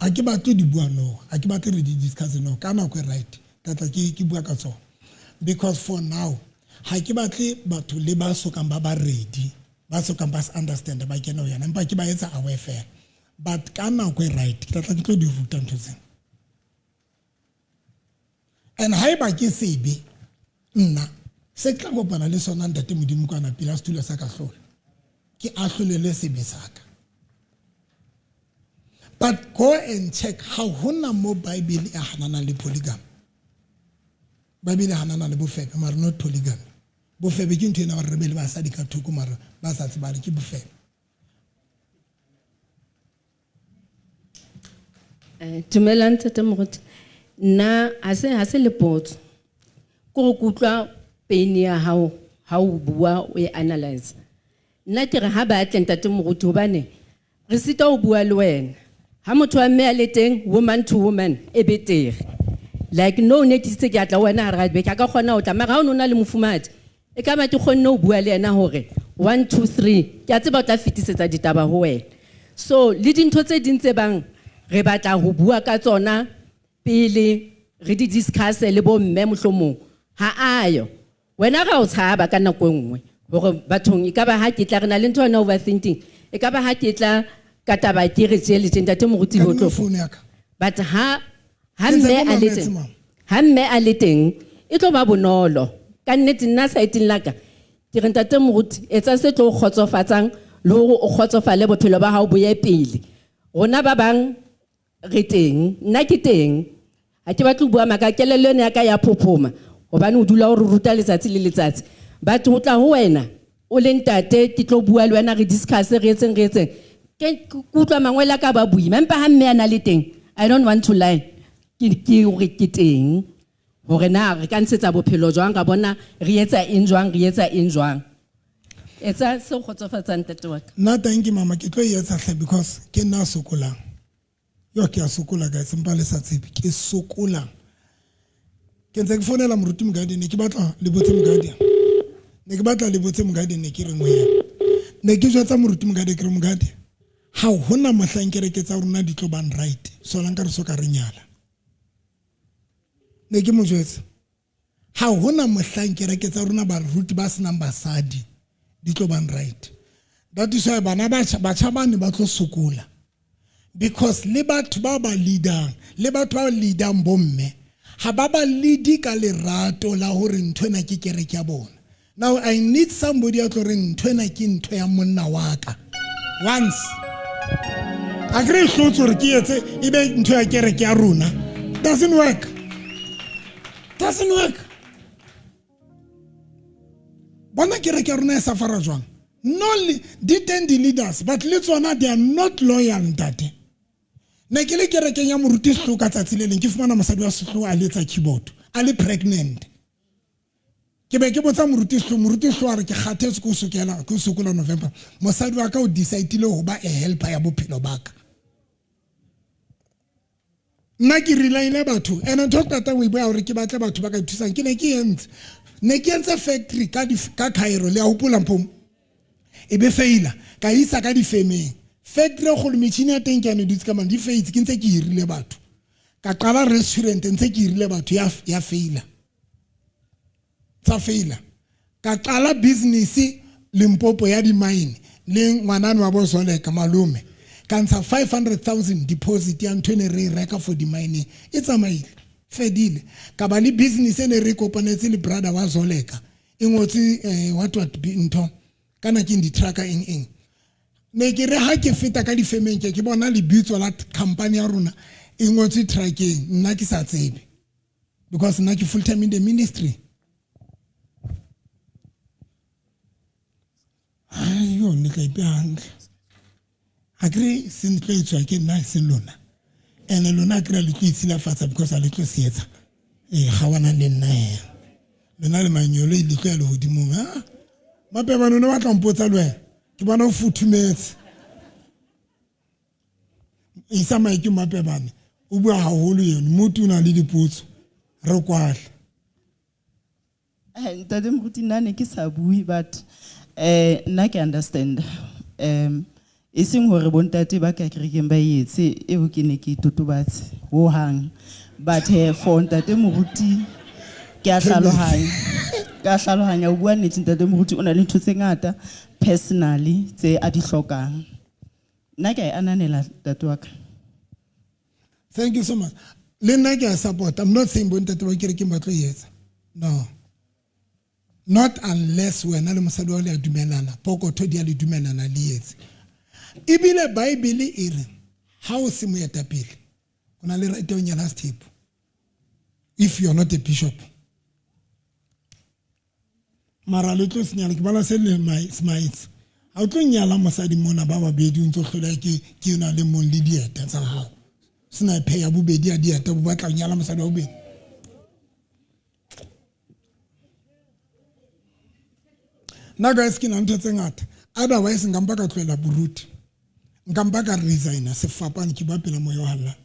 ha ke batle di bua no, ha ke batle re di discuss no, ka nako e right, ka tla ke bua ka tsona. Because for now, ha ke batle batho le ba sokang ba ba ready, ba sokang ba se understand ba kena ho yona, empa ke ba etsa aware fela. But ka nako e right, ke tla tla ke tlo di ruta ntho tsena. And haeba ke sebe, nna, se ke tla kopana le sona ntate Modimo kwana pela setulo sa kahlolo. Ke ahlolelwe sebe sa ka. But go and check how hona mo Bible e hanana le polygamy. Bible e hanana le bofebe, mara not polygamy. Bofebe ke ntho ena hore re be le basadi ka thoko mara ba sa tsebane ke bofebe. Dumela ntate Moruti. Nna ha se le potso. Ke gore ke utlwa pain ya hao ha o bua o e analyze. Nna ke re ha ba tle ntate Moruti hobane re sita ho bua le wena. Ha motho wa mme a le teng woman to woman e betere. Like no ne ke itse ke atla wena hara beke a ka kgona ho tla mara ha o no na le mofumahadi e ka ba ke kgonne ho bua le yena hore 1 2 3 ke a tseba o tla fetisetsa ditaba ho wena. So le dintho tse ding tse bang re batla ho bua ka tsona pele re di discuss le bo mme mohlomong ha ayo. Wena ra o tshaba ka nako e nngwe hore bathong e ka ba ha ke tla re na le ntho yona overthinking e ka ba ha ke tla ka taba ke re tje le tje ntate Moruti ho tlo. Phone ya ka. But ha mme a le teng, ha mme a le teng e tlo ba bonolo. Ka nnete nna saeteng la ka ke re ntate Moruti etsa se tlo kgotsofatsang le hore o kgotsofale bophelo ba hao bo ye pele. Rona ba bang re teng, nna ke teng. Ha ke batle ho bua maka kelello ena ya ka ya phophoma hobane o dula o re ruta letsatsi le letsatsi. But ho tla ho wena o le ntate ke tlo bua le wena re discuss re etseng re etseng. Ke utlwa mangwele a ka ba boima empa ha mme a na le teng I don't want to lie. Ke hore ke teng hore na re ka ntshetsa bophelo jwang ka bona re etsa eng jwang re etsa eng jwang. Etsa se kgotsofatsang ntate wa ka. Nna thank you mama ke tlo e etsa hle because ke nna sokolang. Yo ke a sokola guys empa le sa tsebe ke sokolang. Ke ntse ke founela moruti Mokadi ne ke batla le botse Mokadi. Ne ke batla le botse Mokadi ne ke re mo yena. Ne ke jwetsa moruti Mokadi ke re Mokadi ha hona mohlang kereke tsa rona di tlo bang right sola nka re so ka re nyala. Ne ke mo jwetsa ha hona mohlang kereke tsa rona baruti ba senang basadi di tlo bang right. That is why bana batjha bane ba tlo sokola. Because le batho ba ba leadang, le batho ba leadang bomme, ha ba ba lead ka lerato la hore ntho ena ke kereke ya bona. Now I need somebody a tlo re ntho ena ke ntho ya monna wa ka. Once. A ke re hlotse hore ke etse e be ntho ya kereke ya rona. Doesn't work. Doesn't work. Bona kereke ya rona e safara jwang? No, di teng di-leaders, but le tsona they are not loyal, ntate. Ne ke le kerekeng ya moruti Sehloho ka tsatsi le leng, ke fumana mosadi wa Sehloho a letsa keyboard, a le pregnant. Ke be ke botsa moruti Sehloho, moruti Sehloho a re ke kgathetse ke o sokela, ke o sokola November. Mosadi wa ka o decide-ile ho ba a helper ya bophelo ba ka. Nna ke relaile batho, ene ntho e qetang ho e bua hore ke batle batho ba ka nthusang, ke ne ke entse. Ne ke entse factory ka di, ka Cairo, le a hopola Mphomo? E be feila, ka isa ka difemeng. Factory e kgolo, metjhini ya teng ke ya ne dutse ka mane, di feitse, ke ntse ke hirile batho. Ka qala restaurant ntse ke hirile batho, ya, ya feila. Tsa feila. Ka qala business Limpopo ya di-mine le ngwanane wa bo Zoleka malome. Ka ntsha 500,000 deposit ya ntho e ne re e reka for di-mining. E tsamaile. Fedile. Ka ba le business e ne re kopanetse le brother wa Zoleka. E ngotswe what what ntho. Kana ke di-trucker eng eng. Ne ke re ha ke feta ka difemeng ke ke bona lebitso la company ya rona e ngotswe truckeng, nna ke sa tsebe. Because nna ke full time in the ministry. Ayo, le tla ipeha hantle. Ha ke re se ntlo e tswa ke nna e seng lona. Ene lona ha ke re le tlo itshilafatsa because ha le tlo se etsa. Gawana le nna he. Lona le manyolo le tlo ya lehodimong, ha? Mapebane o ne batla mpotsa le wena. Ke bona o futhumetse. Isa maeke Mapebane o bua haholo eno, motho o na le dipotso. Re kwale. Ntate Moruti, nna ne ke sa bue, but nna ke understand. E seng hore bontate ba ka kerekeng ba e etse, eo ke ne ke totobatse hohang. But for ntate Moruti, ke a hlalohanya. Ke a hlalohanya, o bua nnete ntate Moruti, o na le ntho tse ngata personally tse a di hlokang. Nna ke a e ananela ntate wa ka. Thank you so much. Le nna ke a support. I'm not saying bontate ba kerekeng ba tlo e etsa. No. Not unless wena le mosadi wa le a dumelana, pokotho di a le dumelana le etse. Ebile Bible e re ha o se moetapele, o na le right ya ho nyala sethepu. If you are not a bishop. Mara le tlo senyala, ke bona se le smites. Ha o tlo nyala mosadi mona ba babedi o ntso hloleha ke yona le mong le dieta tsa hao. Sena phe ya bobedi ya dieta bo batla ho nyala mosadi wa bobedi. Nna guys ke na ntho tse ngata. Otherwise nka mpa ka tlohela boruti. Nka mpa ka resigna sefapano ke ba pela moya wa Allah.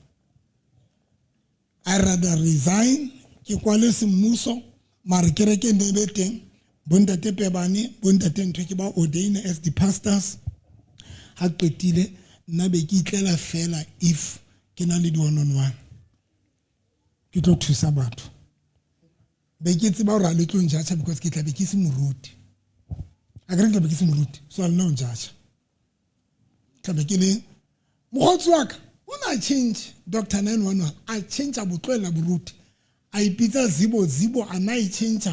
I rather resign ke kwale semmuso mare kereke ne be teng bontate Pebane bontate ntho ke ba ordain as the pastors. Ha qetile nna be ke itlela fela if ke na le di one on one ke tlo thusa batho. Be ke tseba hore ha le tlo njudge because ke tla be ke se moruti. A ke re ke tla be ke se moruti, so ha le na ho njudge. Tla be ke le mokgotsi wa ka o na change Doctor 911 a change a botlohela boruti a ipitsa Zibo Zibo a na e change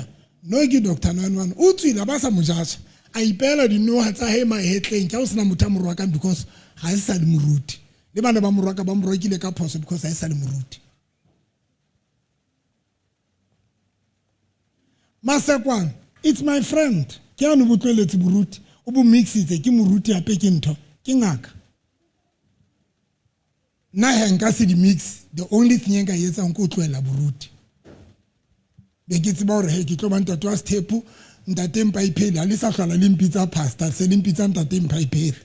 no ke Doctor 911 o tswile ba sa mo judge a ipeela dinoha tsa hae mahetleng ke ha o sena motho a mo rwakang because ha e sa le moruti le bana ba mo rwaka ba mo rwakile ka phoso because ha e sa le moruti. Masekwane, it's my friend. Ke ano botlweletse boruti, o bo mixitse ke moruti hape ke ntho, ke ngaka. Nna he nka se di mix, the only thing e nka e etsang ke o tlohela boruti. Be ke tseba hore he ke tlo ba ntate wa sethepu, ntate Mpaiphele, ha le sa hlola le mpitsa pastor, se le mpitsa ntate Mpaiphele.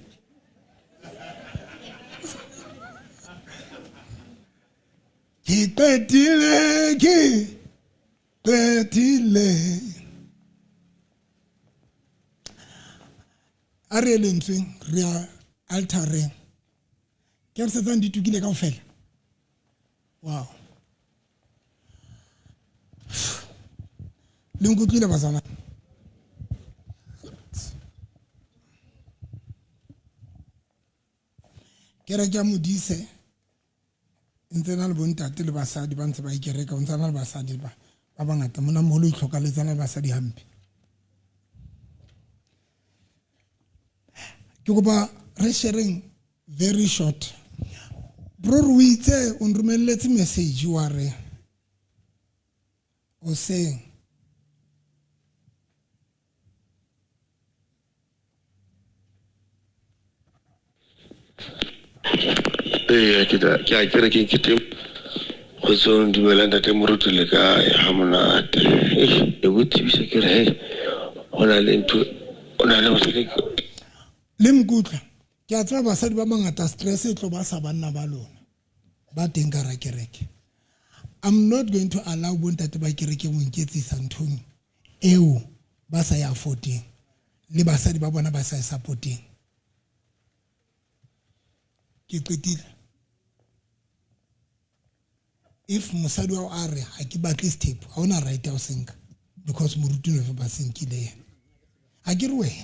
Ke qetile, ke qetile. A re lentsweng re ya altareng. Ke re setsang di tukile kaofela. Wow. Le nkutlwile bazalwane. Kereke ya Modise ntse na le bontate le basadi ba ntse ba ikereka, o ntse na le basadi ba ba bangata mona moholo o itlhokaletse na le basadi hampe. Ke kopa re sharing very short. Bro o itse o nromelletse message wa re o seng. Ee, ke a kerekeng ke teng. Kgotsong, dumela ntate moruti le kae? Ha monate. Eish, e ko tsebisa ke re hei, ho na le ntho, ho na le mosadi. Le nkutlwa, ke a tseba basadi ba bangata stress e tlo ba sa banna ba lona ba teng ka hara kereke. I'm not going to allow bontate ba kereke ho nketsisa nthong eo ba sa e affordeng le basadi ba bona ba sa e supporteng. Ke qetile. If mosadi wa a re ha ke batle step, ha ona right ya ho se nka because moruti no ba se nkile yena. Ha ke re wena.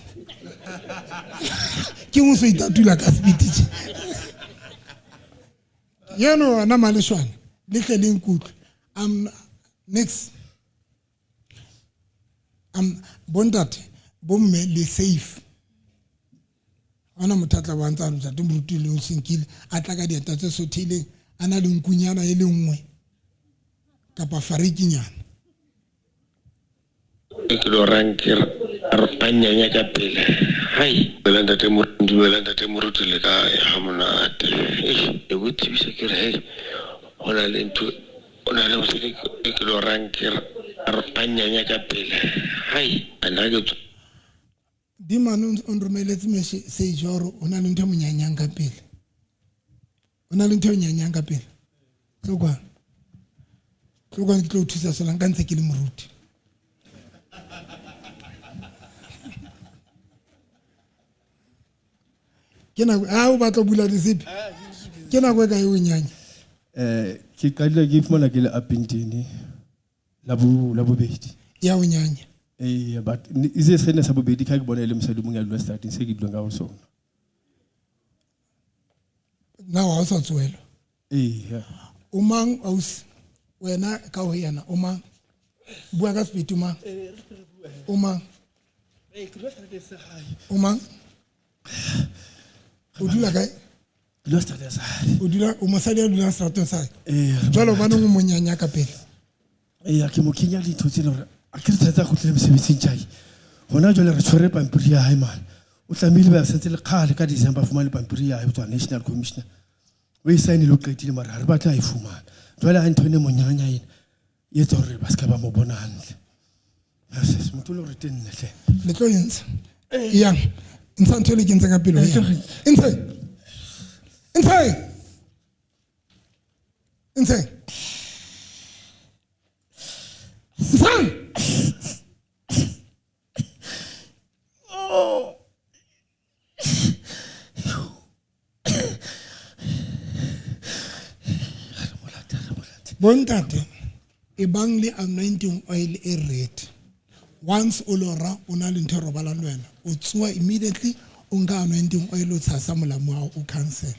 Ke mo so itatula ka speed tje. Yeno wena maleshwane le tle le nkutlwe. I'm next. I'm bontate bomme le safe. Ana motho a tla ba ntse a re ntate moruti le o senkile a tla ka dieta tse sothileng a na le nkunyana e le nngwe kapa farikinyana. Ke lo rang ke a nyanya ka pele. Hai, dumela ntate moruti le kae? Ha monate. Eish, e ko tsebisa ke re hei, ho na le ntho, ho na le mosadi ke lo rang ke a nyanya ka pele. Hai, ana ke Dimane o nromeletse message ya hore o na le ntho e mo nyanyang ka pele. O na le ntho e nyanyang ka pele. Tlo kwano. Tlo kwano ke tlo o thusa sola nka ntse ke le moruti. Ke nako a o batla ho bula disipi. Ke nako e kae o nyanya? Ke qadile ke fumana ke le Upington la bobedi. Ya o nyanya. Eh, but itse sena sa bobedi ka ke bona e le mosadi mong ya dula seterateng se ke dulang ka ho sona. Na ha o sa tsohelwa? Ee. O mang ausi? Wena ka ho yena o mang? Bua ka sepedi o mang? O mang? O mang? O dula kae? Dula seterateng sa hae. O dula o mosadi ya dulang seterateng sa hae? Ee. Jwale hobaneng o mo nyanya ka pele? Ee, ke mo kenya dintho tse leng hore a ke re tshwanetse a kgutlele mosebetsing tjai. Hona jwale re tshwere pampiri ya hae mane. O tlamehile ba sentse le kgale ka December a fumane pampiri ya hae ho tswa National Commissioner. O e saenile o qetile mara ha re batle a e fumana. Jwale ha ntho ene monyanya ena e etsa hore ba ska ba mo bona hantle. Yes, motho o le hore tenne hle. Le tlo e ntsha. Yang. Ntsha ntho e le kentseng ka pele ho yena. Ntshe. Ntshe. Ntshe. Ntshang. Bontate e bang le anointing oil e red. Once o lora o na le ntho e robalang le wena, o tsoa immediately o nka anointing oil o tshasa molamu wa hao o cancel.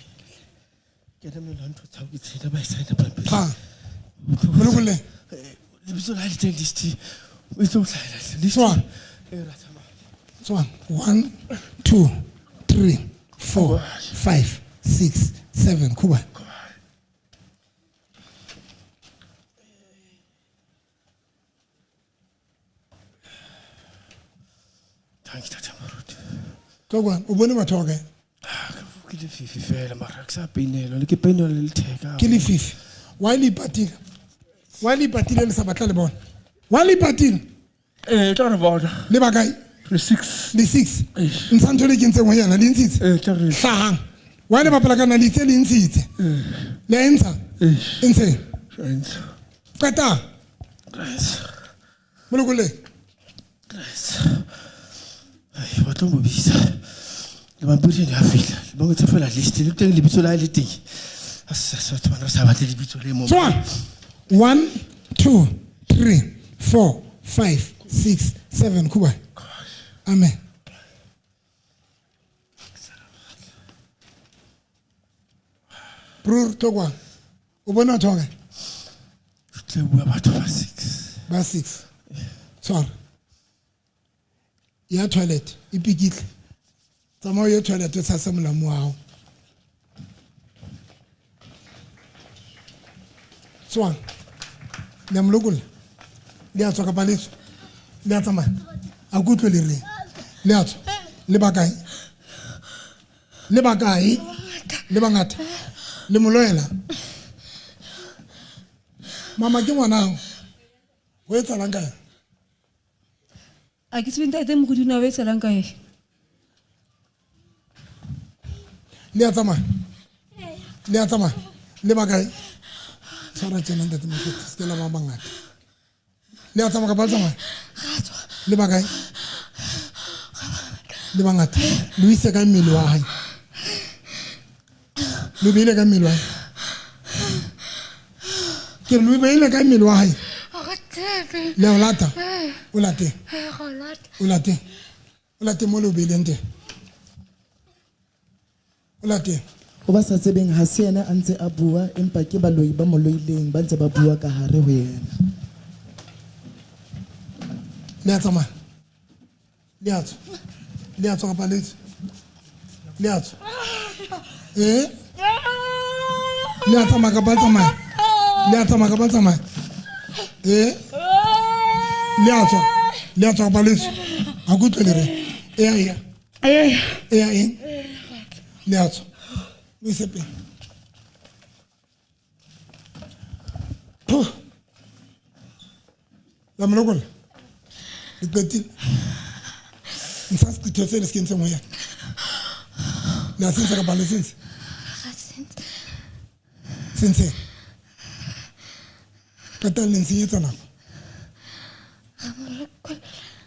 Ke tlamehile ntho tsa ke tshela ba e saena pampiri. Ha. Bolokole. Lebitso la le teng list. O itse o hlahela list. Tswa. E ra tsamaya. Tswa. 1 2 3 4 5 6 7 Kuba. Thank you, Tata Moruti. Tlo kwano, o bone batho ba kae? Ke lefifi fela mara ke sa peinelwa, le ke peinelwa le letheka. Ke lefifi. Why le ipatile? Why le ipatile le sa batla le bona? Why le ipatile? Tla re bona. Le ba kae? Le 6. Le 6. Ntsha ntho le kentseng ho yena, le ntshitse? Tla re. Hlahang. Why le bapala ka nna le itse le ntshitse? Le a e ntsha? E ntsheng. Re ntsha. Qeta. Molokole. Ai, ba tlo mo bitsa. Le pampiri ne a fihla. Le bangwe fela list le teng lebitso la hae le teng. A sa sa batho bana re sa batle lebitso le mo. Tswa. 1 2 3 4 5 6 7 Kuba. Amen. Bror tlo kwa. O bona batho ba kae? Tle bua batho ba 6. Ba 6. Tshwara. Ya toilet e pikitle. Tsamaya o ye toilet o tshase molamu wa hao. Tswang. Le a mo lokolla? Le a tswa kapa le tswa? Le a tsamaya? A ke utlwe le reng? Le a tswa? Le ba kae? Le ba kae? Le bangata? Le mo loela? Mama ke ngwana hao. Ho etsahalang ka yena? A ke tsebe ntate Moruti na ho etsahalang ka yena. Le a tsamaya? Le a tsamaya? Le ba kae? Tshwara tjena ntate Moruti, se ke la ba bangata. Le a tsamaya kapa le tsamaya? Le ba kae? Le bangata. Le o ise kae mmele wa hae? Le o beile kae mmele wa hae? Ke re le o beile kae mmele wa hae? Le a o lata? O late? O late? O late mo le o beileng teng? O late? Ho ba sa tsebeng ha se yena a ntse a bua empa ke baloi ba mo loileng ba ntse ba bua ka hare ho yena. Le a tsamaya? Le a tswa? Le a tswa kapa le tswe? Le a tswa? Eh? Le a tsamaya kapa le tsamaya? Le a tsamaya kapa le tsamaya? Eh? Le a tswa? Le a tswa kapa le tswe? Ha ke utlwe le reng? Eya, eya. Eya eng? Le a tswa? O ise pele. Phuh. La mo lokolla? Le qetile? Ntsha seqetho se le se kentseng ho yena. Le a se ntsha kapa le se ntshe? Se ntshe. Qetang le nsenyetsa nako.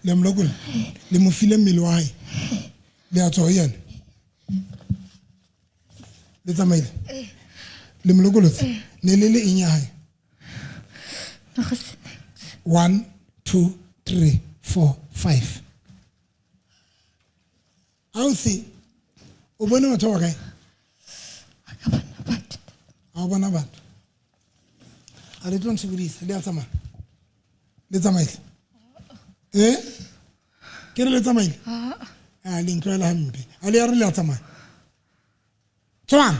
Le a mo lokolla? Le mo file mmele wa hae? Le a tswa ho yena? Le tsamaile? Le mo lokolotse? Ne le le eng ya hae? 1 2 3 4 5. Ausi, o bone batho ba kae? Ha o bona batho. A re tlo ntshokodisa, le a tsamaya? Le tsamaile? Eh? Ke re le tsamaile? A le ntlwaela hampe. A le ya re le a tsamaya? Tswang.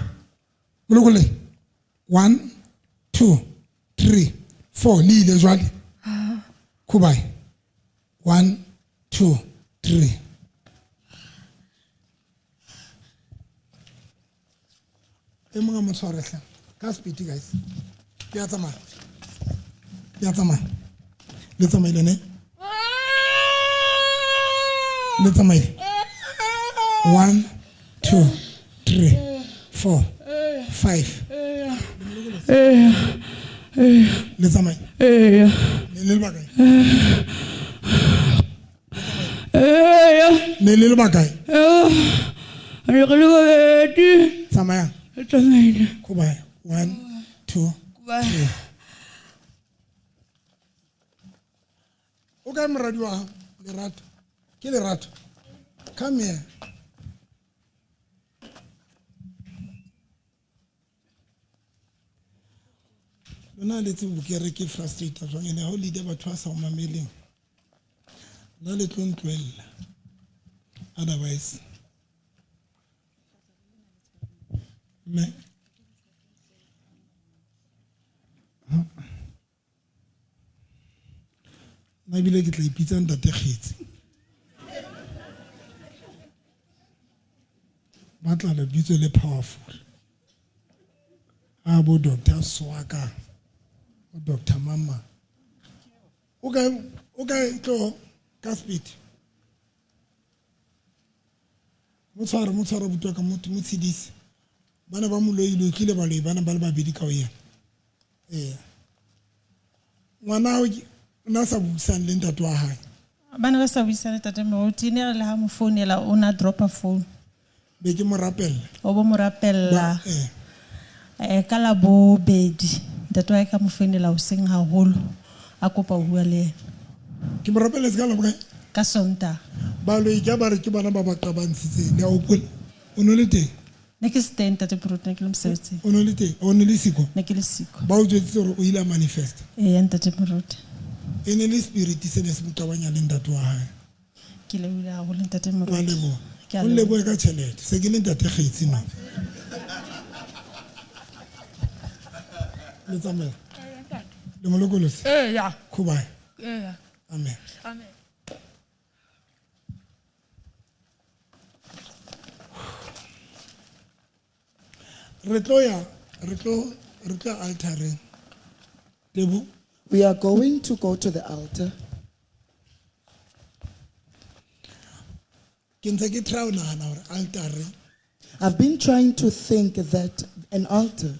Molokolle. 1 2 3 4 le ile jwale. Khubai. 1 2 3. E mong a mo tshware hle. Ka speed guys. Le a tsamaya. Le a tsamaya. Le tsamaile ne? Le tsamaile. 1 2 3 4 5. Le tsamaile. Ne le le bakae? Ne le le bakae? Re le babedi. Tsamayang. Tsamaile. Khubai. 1 2 3. O kae moradi wa hao? Lerato. Ke Lerato. Come here. Lona le tsebo ke re ke frustrated jwang ene ha o leader batho ba sa o mameleng. Nna le tlo ntlohella. Otherwise. Mme. Nna ebile ke tla ipitsa ntate Kgetsi. Ba tla lebitso le powerful. A bo Doctor Swaka. O Doctor Mama. O kae tlo ka speed. Mo tshware botwa ka motho mo tshedise. Bana ba mo loile tlile ba loi bana ba le babedi ka ho yena. Ee. Ngwana hao o na sa buisang le ntate wa hae. Bana ba sa buisang le ntate Moruti ne re le ha mo founela o na dropa phone. Be ke mo rapella. O bo mo rapella. Ka la bobedi ntate wa hae ka mo founela hoseng haholo a kopa ho bua le yena. Ke mo rapelletse ka la bokae? Ka Sontaha. Baloi ke ba re ke bana ba ba qabantshitseng. Le a hopola? O no le teng? Ne ke se teng ntate Moruti, ne ke le mosebetsing. O no le teng? O no le siko? Ne ke le siko. Ba o jwetsitse hore o ile a manifest? Eya ntate Moruti. E ne le spirit se ne se mo qabanya le ntate wa hae. Ke lebohile haholo ntate Moruti. Wa leboha. Ke a O leboha. lebohe ka tjhelete. Se ke le ntate Kgetsi no. Le tsamaye. Le mo lokolotse? Eya. Khubai. Eya. Amen. Amen. Re tlo ya Re tlo altareng. Tebo. We are going to go to the altar. Ke ntse ke try ho nahana hore altare I've been trying to think that an altar,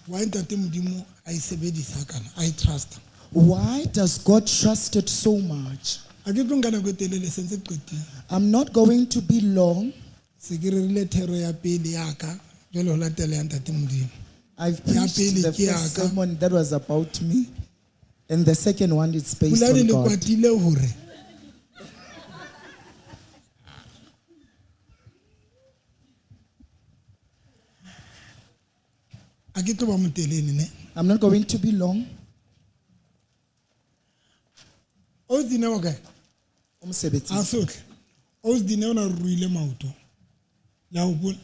why ntate Modimo a e sebedisa kana a e trust. Why does God trust it so much? A ke tlo nka nako e telele se ntse ke qetile. I'm not going to be long. Se ke rerile thero ya pele ya ka jwale ho latela ya ntate Modimo. I've Ya preached pele the ke ya first ka. sermon that was about me, and the second one is based Pulane on le God. kwatile hore a ke tlo ba motelele ne. I'm not going to be long. O Dineo kae? O mosebetsing. A sotlhe. O Dineo o na ruile maoto. La hopola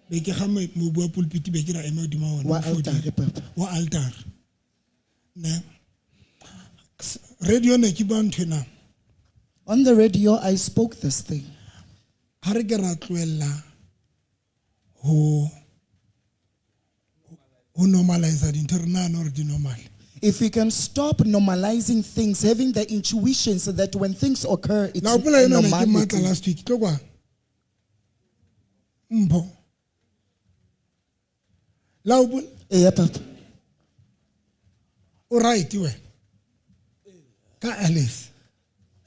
be ke ga mobu wa pulpit be ke ra ema hodima ona. Wa O fodile. altare, papa. Wa altar. Ne. Radio ne ke bua nthwena. On the radio, I spoke this thing. Ha re ke ra tlohella ho normalize dintho re nahana hore di normal. If we can stop normalizing things, having the intuition so that when things occur, it's La hopola a ena ne ke matla normality. last week. Tlo kwa. Mpho. La hopola? Eh, papa. O right wena. Ka Alice.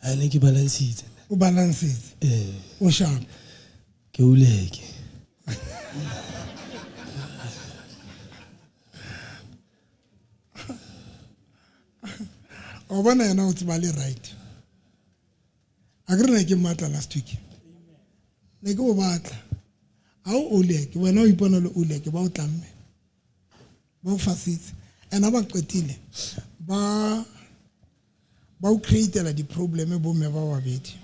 A ne ke balansitse. O balansitse. Eh. O sharp. Ke uleke. O bona yena o tseba le right. A ke re ne ke mmatla last week. Ne ke o batla. Ha o oleke wena o ipona le oleke ba o tlamme. Ba o fasitse. And ha ba qetile ba o createla di-problem bo mme ba babedi.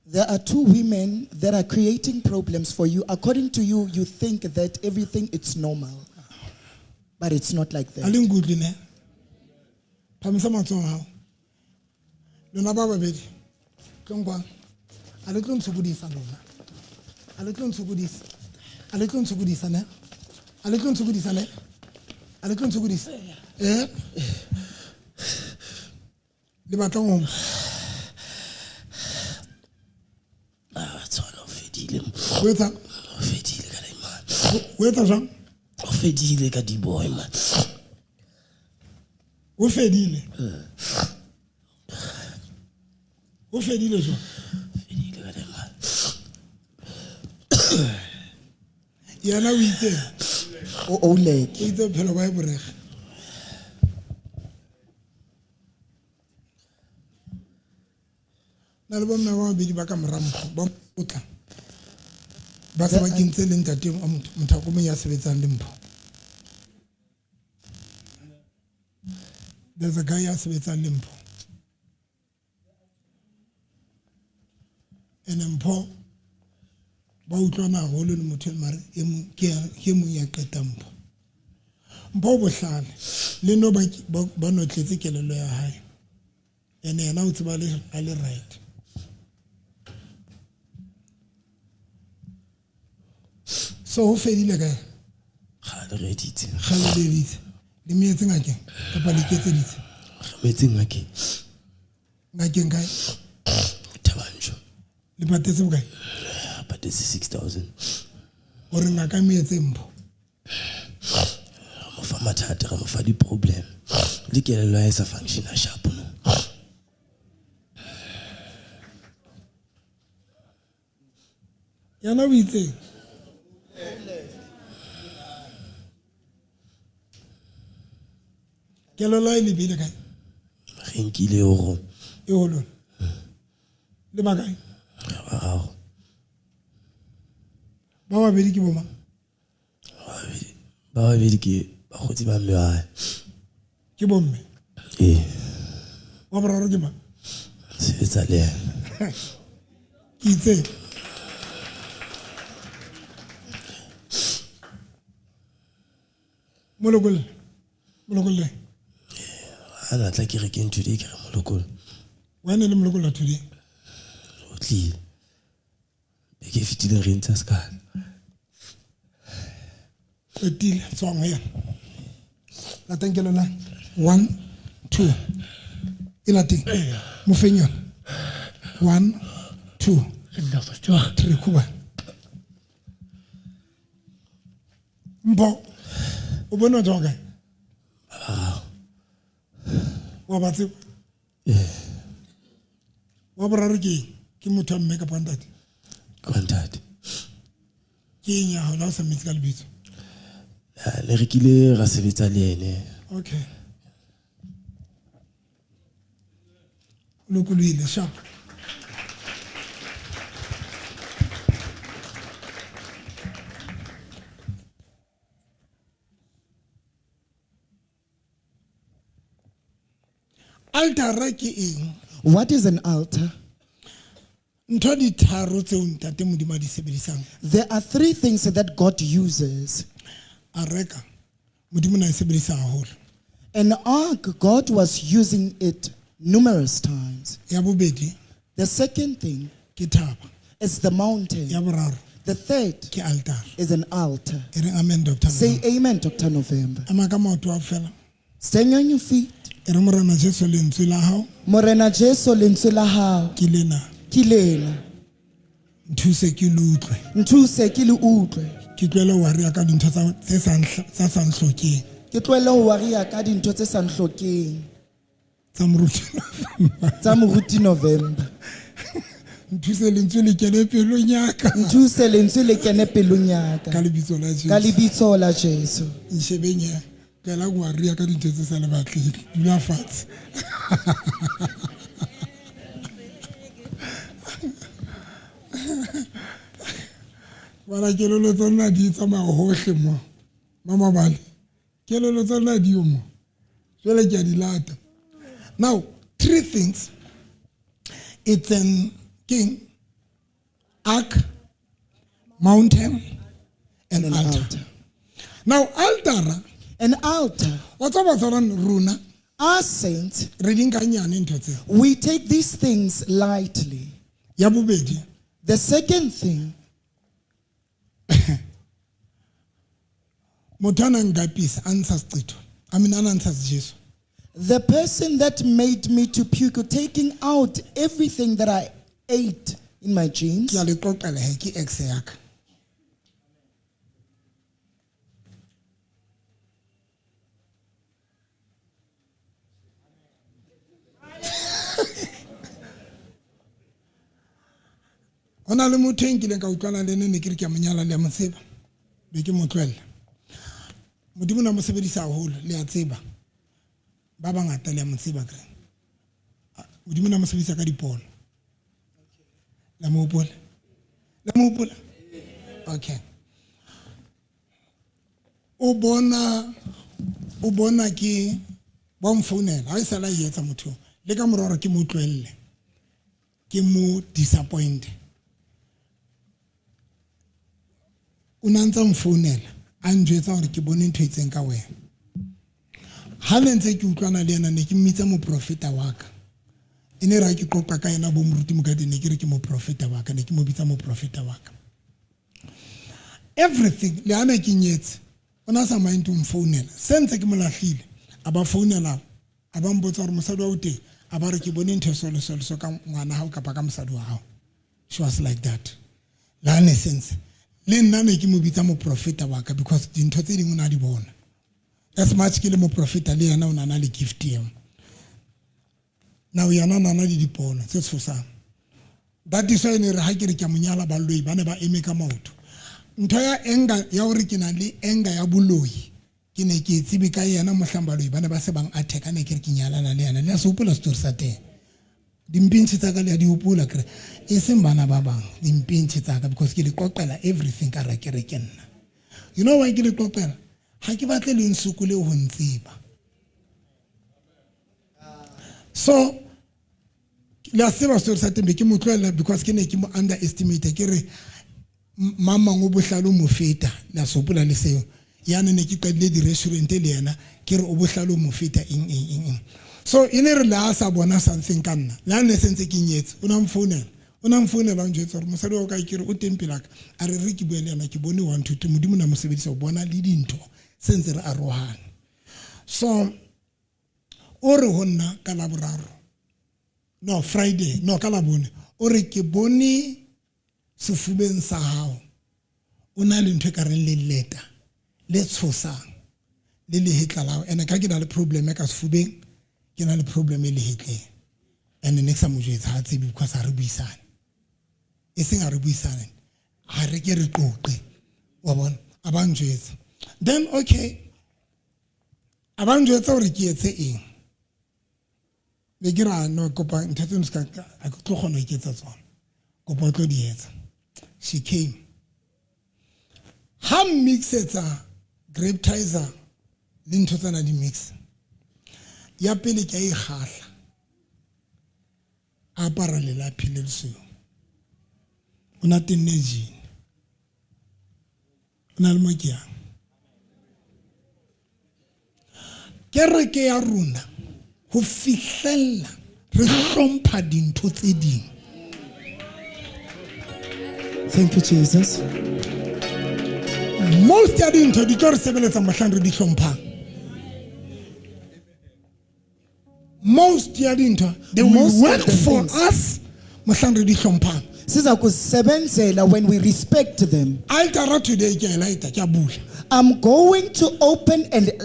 There are two women that are creating problems for you. According to you, you think that everything is normal. But it's not like A that. le nkutlwe ne? Phamisa matsoho a hao. Lona ba babedi. Tlong kwano. A le tlo ntshokodisa lona. A le tlo ntshokodisa. A le tlo ntshokodisa ne? A le tlo ntshokodisa ne? A le tlo ntshokodisa? Eh? Le batlang ho Ah, tshwana o fedile. O etsa? O fedile ka diamond. O etsa jwang? O fedile ka di-boy man. O fedile. O fedile jwang? Fedile ka diamond. Yena o itse. O oleke. O itse bophelo ba e borega. Na le bomme ba babedi ba ka mora mpho ba otla. Ba se ba kentse le ntate wa motho, motho a komeng ya sebetsang le mpho. There's a guy ya sebetsang le mpho. And mpho ba utlwana haholo le motho mare e mong ke e mong ya qetang mpho. Mpho o bohlale le no ba notletse kelello ya hae. Ene yena o tseba a le right. So ho fedile kae? Kgale re editse. Kgale le editse. Le meetse ngakeng kapa le iketseditse? Re meetse ngakeng. Ngakeng kae? Thabanchu. Le patetse bokae? Re patetse 6,000. Hore ngaka e meetse mpho. Re mo fa mathata, re mo fa di-problem. Le kelello ya hae e sa function-a sharp no. Yena o itseng? Kelello e lebile kae? Re nkile ho rona. E ho lona. Le ba kae? Re bararo. Ba babedi ke bo mang? Ba babedi ke bakgotsi ba mme wa hae. Ke bo mme? Ee. Wa boraro ke mang? Sebetsa le yena. Ke itseng? Molokolle. Molokolle. Ha na tla kerekeng today ke re molokolle. Wena le molokolla today? O tlile. Beke e fetileng re ntsha sekala. Qetile tswang ho yena. Latang ke lona. 1 2. E lateng. Mo feng yona. 1 2 3 kuba. Mpho o bone o tswa kae? Wa ba tseba? Wa boraro ke eng? Ke motho wa mme kapa wa ntate? Ke wa ntate. Ke eng ya hao le ha o sa mmitse ka lebitso? Le re kile ra sebetsa le ene. Okay. O lokolohile sharp. Altara ke eng? What is an altar? Ntho di tharo tseo ntate Modimo a di sebedisang. There are three things that God uses. Areka Modimo na e sebedisa haholo. An ark, God was using it numerous times. Ya bobedi The second thing ke thaba. is the mountain. Ya boraro The third ke altar. is an altar. E reng amen Dr. Say amen, Dr. November. Ema ka maoto a fela. Stand on your feet. E re Morena Jesu lentswe la hao Morena Jesu lentswe la hao ke lena. ke lena. Nthuse ke le utlwe. Nthuse ke le utlwe. Ke tlohele ho waria ka dintho tse sa nhlokeng. Ke tlohele ho waria ka dintho tse sa nhlokeng. Tsa moruti November. Tsa moruti November. Nthuse lentswe le kene pelong ya ka. Nthuse lentswe le kene pelong ya ka. Ka lebitso la Jesu. Ka lebitso la Jesu. Nshebeng ya. Tlohela ho waria ka dintho tse sa le batleng. Dula fatshe. Bana kelello tsa lona di tsamaya hohle mo. Mama bale. Kelello tsa lona di yo mo. Jwale ke a di lata. Now, three things. It's an king, ark, mountain, and An altar. altar. Now, altar. An altar. Wa tseba batho rona? Our saints, re di nka nyane ntho tseo. we take these things lightly. Ya bobedi. The second thing, Motho a nang nkapisa, a ntsha seqetho. I mean, a ntsha sejeso. the person that made me to puke, taking out everything that I ate in my jeans. Ke a le qoqela he, ke ex ya ka. Ho na le motho e nkileng ka utlwana le ene, ne ke re ke a mo nyala, le a mo tseba. Be ke mo tlohella. Modimo na mo sebedisa haholo, le a tseba. Ba bangata le a mo tseba kere. Modimo na mo sebedisa ka dipono. La mo hopola? La mo hopola? Okay. O bona ke ba mfounela, ha e sala e etsa motho. Le ka mora hore ke mo tlohelle. Ke mo disappoint. O na ntsa mfounela, a njwetsa hore ke bone ntho e itseng ka wena. Ha ne ntse ke utlwana le yena, ne ke mmitsa moprofeta wa ka. E ne re ha ke qoqa ka yena bo moruti Mokate, ne ke re ke moprofeta wa ka, ne ke mo bitsa moprofeta wa ka. Everything, le ha ne ke nyetse, o na sa mind ho mfounela. Se ntse ke mo lahlile, a ba founela, a ba mpotsa hore mosadi wa o teng, a ba re ke bone ntho e so le so le so ka ngwana hao kapa ka mosadi wa hao. She was like that. Le ha ne se ntse. Le nna ne ke mo bitsa moprofeta wa ka because dintho tse ding o na di bona. As much ke le moprofeta le yena o na na le gift eo. Now yena o na na le dipono tse tshosang. That is why ne re ha ke re ke a mo nyala baloi ba ne ba eme ka maoto. Ntho ya anger ya hore ke na le anger ya boloi ke ne ke e tsebe ka yena mohlang baloi ba ne ba se bang attack ne ke re ke nyalana le yena. Le a se hopola story sa teng. Dimpintshi tsa ka le a di hopola kere e seng bana ba bang dimpintshi tsa ka because ke le qoqela everything ka ra kereke nna. You know why ke le qoqela? Ha ke batle le nsokole ho ntseba. So le a tseba story sa teng be ke mo tlohella because ke ne ke mo underestimate ke re mamang o bohlale o mo feta. Le a se hopola le seo. Yane ne ke qadile di-restaurant le yena ke re o bohlale o mo feta eng eng eng eng. So e ne re le ha sa bona something ka nna, le ha ne se ntse ke nyetse, o na mfounela, O na mfounela o njwetsa gore mosadi wa ka ke re o teng pelaka a re re ke bue le yena ke bone 1 2 3 modimo na mo sebedisa ho bona le dintho se ntse re arohane. So o re ho nna ka Laboraro, no Friday, no ka Labone, o re ke bone sefubeng sa hao o na le ntho e ka reng leleta le tshosang le lehetla la hao. Ene ka ke na le problem ka sefubeng, ke na le problem e lehetleng. And ne ke sa mo jwetsa ha tsebe because ha re buisane. E seng ha re buisane, ha re ke re qoqe. Wa bona, a ba njwetsa. Then okay, a ba njwetsa hore ke etse eng. Be ke ra no kopa ntho tseno ska a ke tlo kgona ho iketsa tsona. Kopa o tlo di etsa. She came. Ha mixetsa grape tizer le ntho tsena di mix. Ya pele ke a ikgahla. A apara lelapi le lesweu. O na tenne jean. O na le mo ke yang. Kereke ya rona ho fihlella re hlompha dintho tse ding. Thank you, Jesus. Most ya dintho di tlo re sebeletsa mohlang re di hlomphang. Most ya dintho they will Most of work the for things. us mohlang re di hlomphang. Siza kusebenzela when we respect them. Altara today ke a e laeta, ke a bula. I'm going to open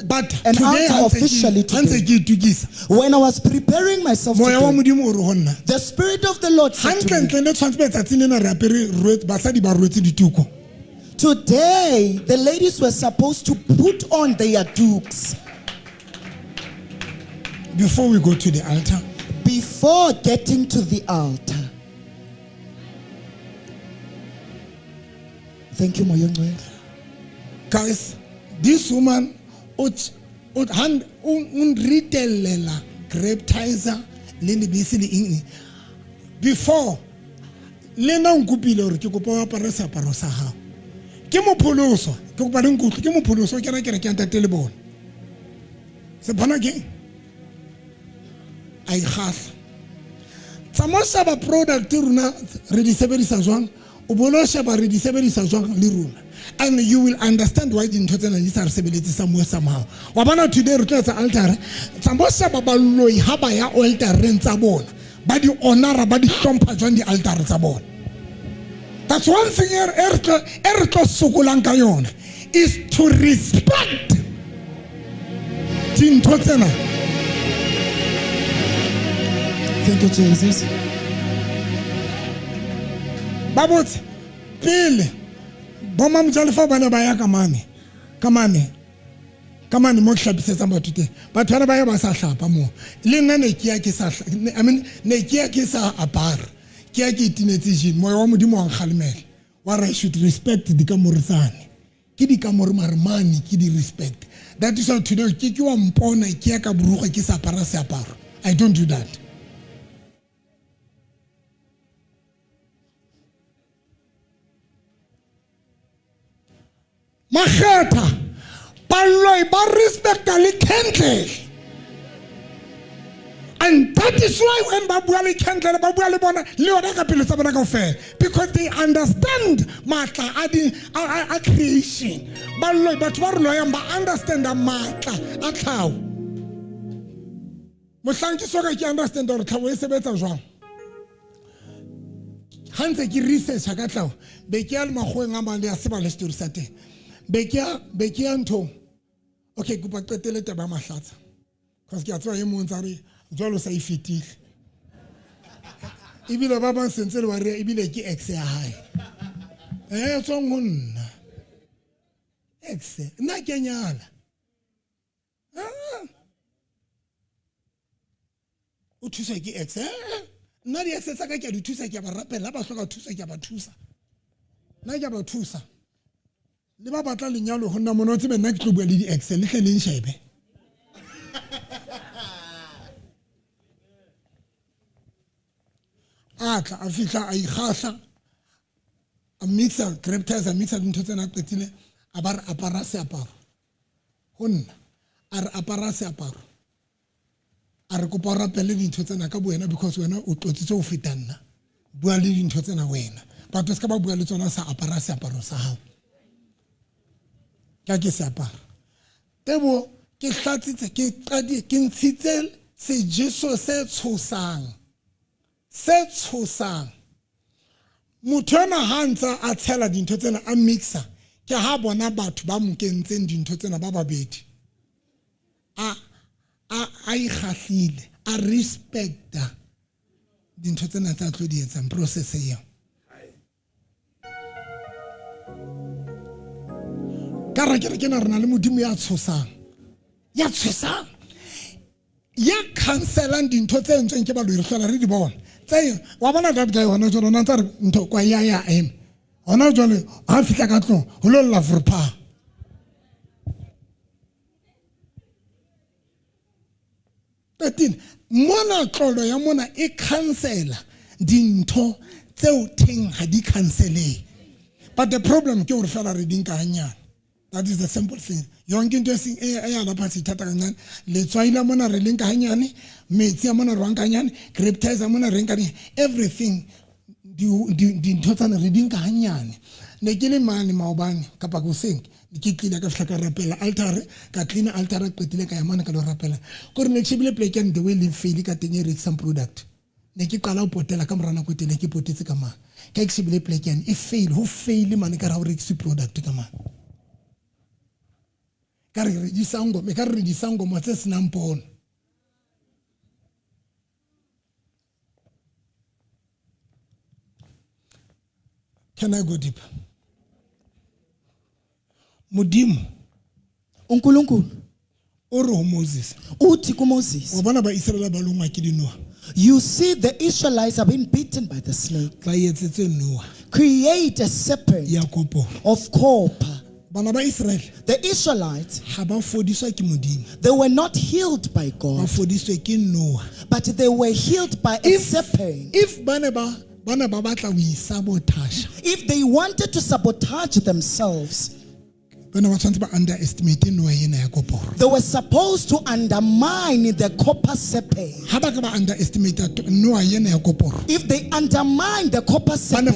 But an today altar ha ntse ke- officially ha ntse today. ke itukisa. When I was preparing myself Moya wa today, Modimo o re ho nna. the Spirit of the Lord said to me, Hantlentle ne tshwanetse letsatsing lena re apere rwetse, basadi ba rwetse dituku. Today, the ladies were supposed to put on their dukes. Before we go to the altar. Before getting to the altar. Thank you, Moya Ngcwele. Guys, this woman o o o nritellela grape tizer le lebese le eng. Before le nna o nkopile hore ke kopa o apare seaparo sa hao. Ke mopholoso, ke kopa le nkutlwe, ke mopholoso, ke kena kereke ya ntate le bona. Se bona keng? A ikgahla. Tsamaya o sheba product rona re di sebedisa jwang, o bo lo sheba re di sebedisa jwang le rona. And you will understand why dintho tsena di sa re sebeletse somewhere somehow. Wa bona today re tlo etsa altar, tsamaya o sheba baloi ha ba ya altareng tsa bona, ba di honora, ba di hlompha jwang di altar tsa bona. That's one thing e re tlo sokolang ka yona, is to respect dintho tsena. Thank you, Jesus. Ba botse pele bo Mamojalefa ba ne ba ya ka mane, ka mane, ka mane mo ke hlapisetsang batho teng. Batho bana ba ya ba sa hlapa moo. Le nna ne ke ya ke sa hla-, ne, I mean, ne ke ya ke sa apara. Ke ya ke itinetse jean. Moya wa Modimo wa nkgalemela. Wa re I should respect dikamore tsane. Ke dikamore mare mane ke di respect. That is why today ke ke wa mpona ke ya ka borukgwe ke sa apara seaparo. I don't do that. Makgetha, baloi ba respecta le candle. And that is why when ba bua le candle, ba bua le bona, le yona ka pelo tsa bona kaofela. Because they understand matla a di, a creation. Baloi, batho ba re loyang ba understand matla a tlhaho. Mohlang ke soka ke understand hore tlhaho e sebetsa jwang. Ha ntse ke research ka tlhaho, be ke ya le makgoweng a mang le a tseba le story sa teng. Be ke ya, be ke ya nthong. Okay, kopa qetele taba ya Mahlatsa. Because ke a tseba e mong tsa re jwalo sa e fetile. Ebile ba bang sentse le wa re ebile ke ex ya hae. Tswang ho nna. Ex, nna ke a nyala. O thuswa ke ex. Nna di ex tsa ka ke a di thusa, ke a ba rapela, ba hloka thuso ke a ba thusa. Nna ke a ba thusa. Le ba batla lenyalo ho nna mona, o tsebe nna ke tlo bua le di ex, le hle le nshebe. A tla, a fihla, a ikgahla, a mixa grape tizer, a mixa dintho tsena a qetile, a ba re apara seaparo. Ho nna, a re apara seaparo. A re kopa o rapele dintho tsena ka bo wena because wena o tlotsitse ho feta nna. Bua le dintho tsena wena. Batho se ka ba bua le tsona sa apara seaparo sa hao. Ka ke seaparo. Tebo ke hlatsitse ke qadi ke ntshitse sejeso se tshosang. Se tshosang. Motho ena ha ntsa a tshela dintho tsena a mixa ke ha bona batho ba mo kentseng dintho tsena ba babedi. A ikgahlile, a respecta dintho tsena tsa tlo di etsang process eo. Ka re ke re na le modimo ya tshosang. Ya tshosang. Ya cancelang dintho tse entsweng ke baloi re hlola re di bona. Tse wa bona that guy hona jwale ona ntse re ntho kwa ya ya eme. Hona jwale ha fihla ka tlong ho lo lla vrpa. Mona tlolo ya mona e cancela dintho tseo theng ha di cancele. But the problem ke hore fela re di nka hanyane. That is the simple thing. Yonke into e ya lapha sithatha kancane. Letswai la mona re le nka hanyane, metsi a mona re nka hanyane, grape ties a mona re nka everything dintho tsana re di nka hanyane. Ne ke le mane maobane kapa hoseng ke tlile ka fihla ka rapela altare ka clean altare qetile ka ya mane ka lo rapela. Kore ne ke shebile pleke the way le fail ka teng e rekisang product. Ne ke qala ho potela ka mora nako e telele ke potetse ka mane. Ka ke shebile pleke e fail ho fail mane ka ra ho rekisa product ka mane. Ka re disango me ka re disango mo tse senang pono. Can I go deeper? Modimo uNkulunkulu o re ho Moses, uthi kuMoses, wa bona ba Israel ba longwa ke dinoha. You see the Israelites have been beaten by the snake. Ba etsetse noha. Create a serpent ya koporo. Of copper. Bana ba Israel, the Israelites, ha ba fodiswa ke Modimo. They were not healed by God. Ba fodiswe ke noha. But they were healed by a serpent. If bana ba batla ho isabotage. If they wanted to sabotage themselves, they were supposed to undermine the copper serpent. If they undermine the copper serpent, they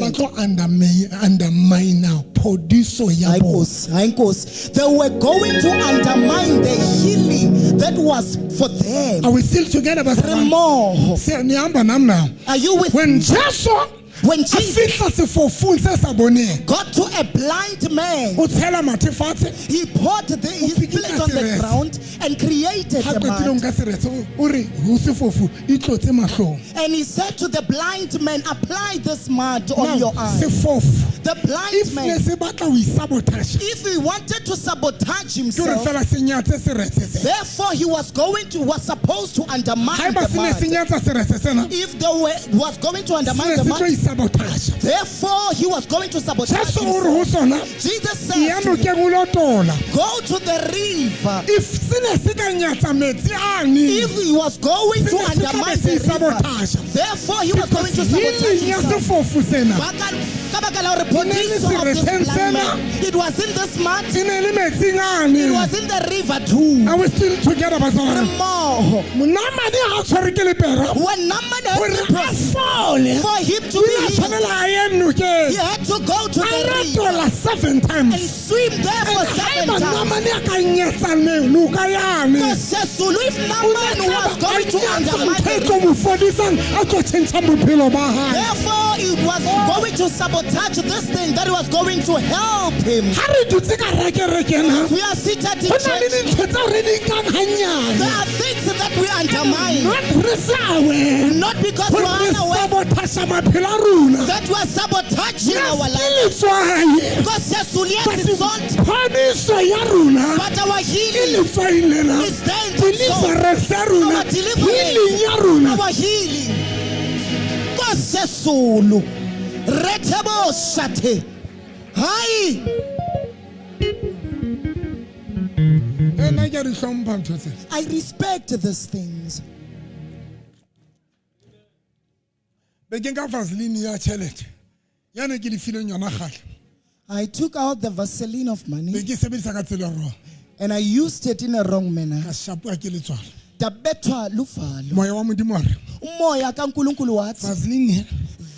were going to undermine the healing that was for them. Are we still together? Are you with when me? When Jesus got to a blind man, he poured his spit on the ground and created a mud. And he said to the blind man, apply this mud on your eyes. The blind man, if he wanted to sabotage himself, therefore he was supposed to undermine the mud. If they was going to undermine the mud, therefore he was going to sabotage himself. Jesus said, go to the river. If he was going to undermine the river, therefore he was going to sabotage himself. It was in this mud. It was in the river too. Are we still together? When Naaman had for him to be healed, he had to go to the river 7 times and swim there for 7 times. If Naaman was going to undermine the river, therefore it was going to sabotage this thing that was going to help him. We are seated in church. There are things that we undermine. Not because we are unaware that we are sabotaging our life. Because is salt, but our healing is there in the salt. Our deliverance, our healing. Hi. I respect these things. I took out the Vaseline of money and I used it in a wrong manner.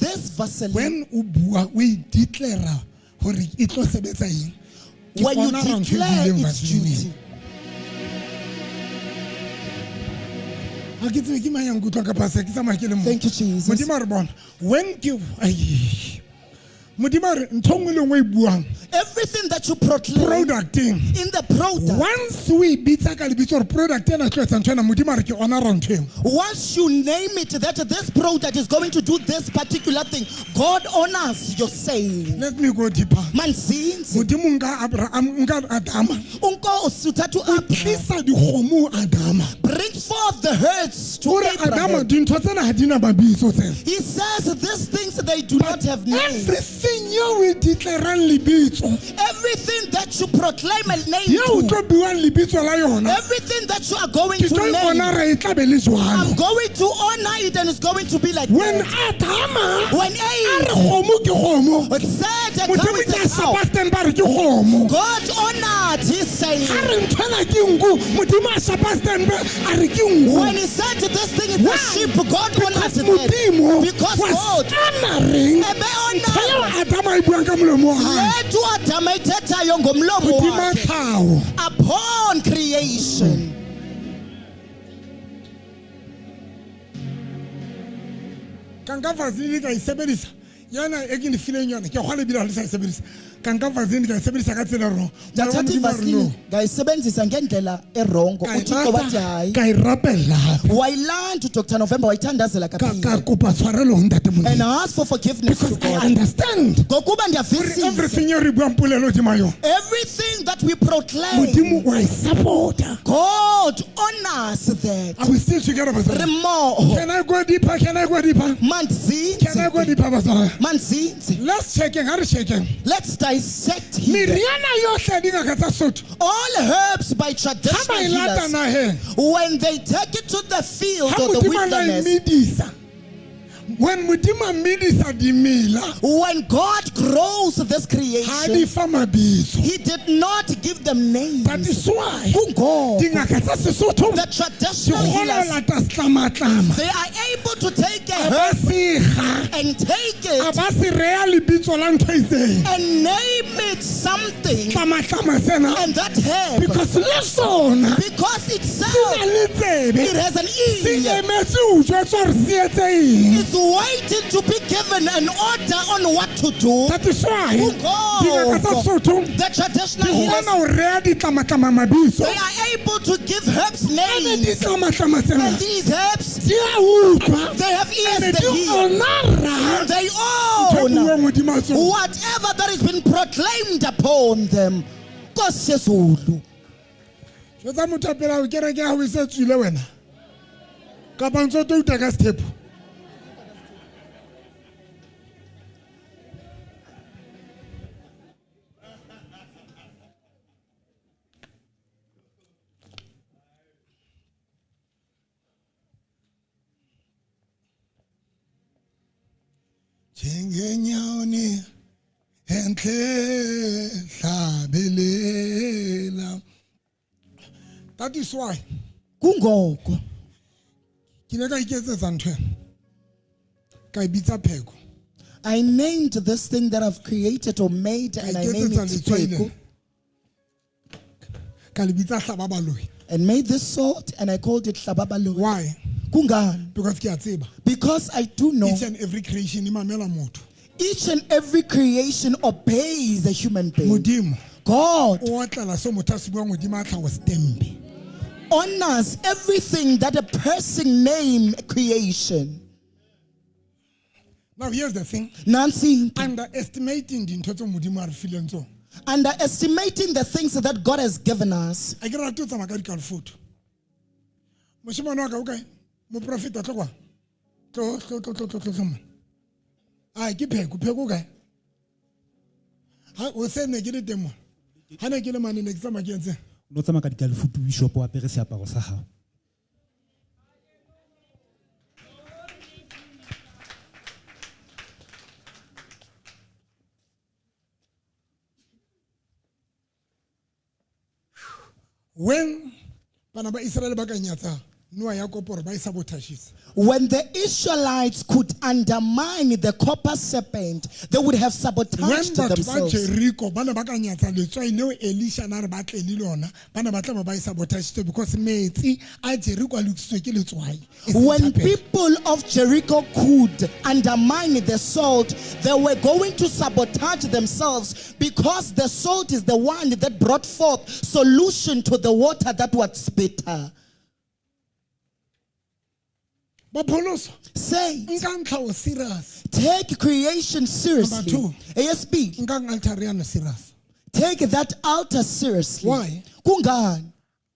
This Vaseline, When o bua o e declare hore e tlo sebetsa eng. Ke when you honora ntho e declare buileng its Vaseline. duty, Ha ke tsebe ke mang ya nkutlwa kapa se ke tsamaya ke le mong. Thank you, Jesus. Modimo a re bona when ke ai. Modimo a re ntho e nngwe le nngwe e buang everything that you proclaim producteng in the product, once o e bitsa ka lebitso gore product ena e tlo etsa ntho ena, Modimo a re ke honora ntho eo. once you name it that this product is going to do this particular thing, God honors your saying. Let me go deeper. Manzinzi. Modimo nka Abraham nka Adama Unkosi uthatha o u-Abraham, tlisa dikgomo ho Adama. brings forth the herds to O re Adama Abraham. dintho tsena ha di na mabitso tsena. He says these things they do not have names. Everything eo o e declarang lebitso, Everything that you proclaim a name eo o to, tlo buang lebitso la yona, everything that you are going ke to tlo e name, honora e tla be le I'm jwalo. going to honor it and it's going to be like When that. Adama When a re Abraham kgomo ke kgomo, said a cow Modimo is ke a a cow, shapa stamp a re ke kgomo. God honored his saying. Ha re nthwena ke nku, Modimo a shapa stamp a re ke nku. When he said this thing is a Why? sheep, God honored Because that. Modimo Because was God honoring ebe ntho eo honor Adama e buang ka molomo wa hae. le nto Adam ayithethayo ngomlomo Hodima wakhe tlhaho. upon creation. Ka nka Vaseline ka e sebedisa yana e ke le fileng yona, ke kgwa lebile ha le sa e sebedisa. Ka nka Vaseline ka e sebedisa ka tsela e wrong. Ndathatha Modimo a re ivaseline no. ngayisebenzisa ngendlela erongo. Ka e uThixo wathi rata, hayi. ka e rapella hape. Wayilanda uDr November wayithandazela Ka ka kaphinde kopa tshwarelo ho ntate And Modimo. ask for forgiveness to Because I God. understand Ngokuba hore ndiyavisisa everything eo re buang polelo hodima yona, everything that we proclaim, Modimo wa e support-a. God honors that. Are we still together, Re bazalwane? mmoho. Can I go deeper? Can I go deeper? Can I go Manzinzi. deeper, bazalwane? Manzinzi. Let's check-eng, ha re check-eng. Let's dissect here. Meriana yohle ya dingaka tsa Sotho, All herbs by ha ba traditional e lata healers, naheng, when they take it to the field ha or the Modimo a na e wilderness, medisa, when Modimo a medisa dimela, when God grows this ha di creation, fa mabitso. He did not give them That names. is why Kungoko dingaka tsa Sesotho the di traditional kgona ho healers, lata setlamatlama. they are able to take a A ba herb sega, and take a it ba se reha lebitso la ntho e itseng. and name it something, Setlamatlama sena, and that herb, because le sona because se na itself le tsebe, it has an se ear. emetse ho jwetswa hore se etse eng. It's waiting to be given an order on what to do. That is why dingaka tsa Kungoko Sotho the traditional di healers, kgona ho reha ditlamatlama mabitso. they are able to give herbs Ene names. ditlamatlama tsena And these herbs, di a utlwa, they have ears, ene they di hear. honora They ntho e own buang hodima tsona. whatever that has been proclaimed upon them. Nkosi yezulu. Jwetsa motho a pela hao, kereke ya hao e se tswile wena, kapa ntso o touta ka sethepu. Njengenyoni enhle hlabelela. That is why Kungoko ke ile ka iketsetsa ntho ena, ka e bitsa pheko. I named this thing that I've created or made Ka and I named iketsetsa it letswai Pheko lena, ka le bitsa hlaba baloi. and made this salt and I called it Hlababalo. Why? Kungani? Because ke a tseba Because I do know each and every creation e mamela motho. each and every creation obeys a human being. Modimo God o otlela so motho a se buang hodima a tlhago stempe. honors everything that a person name creation. Now here's the thing. Nancy, Underestimating dintho tseo Modimo a re fileng tsona. underestimating the things that God has given us. A ke rate ho tsamaya ka dikalofoto. Moshemane wa ka o kae? Moprofeta tlo kwa. Tlo tlo tlo tlo tlo tlo tlo mona. Ai ke pheko, pheko o kae? Ha o se ne ke le teng mona. Ha ne ke le mane ne ke tsamaya ke entseng? O no tsamaya ka dikalofoto bishop o apere seaparo sa hao. When bana ba Israel ba ka nyatsa Noah ya koporo ba e sabotagisa. When the Israelites could undermine the copper serpent, they would have When sabotaged batho ba themselves. Jericho ba ne ba ka nyatsa letswai leo Elisha na re ba tle le lona, ba ne ba tla ba ba e sabotage because metsi a Jericho a lokisitswe ke letswai. E seng When thapelo. people of Jericho could undermine the salt, they were going to sabotage themselves because the salt is the one that brought forth solution to the water that was bitter. Bapholoso. Say, Nka ntlha serious. take creation seriously. Number ASB, Nka altar yana serious. take that altar seriously. Why? Kungani?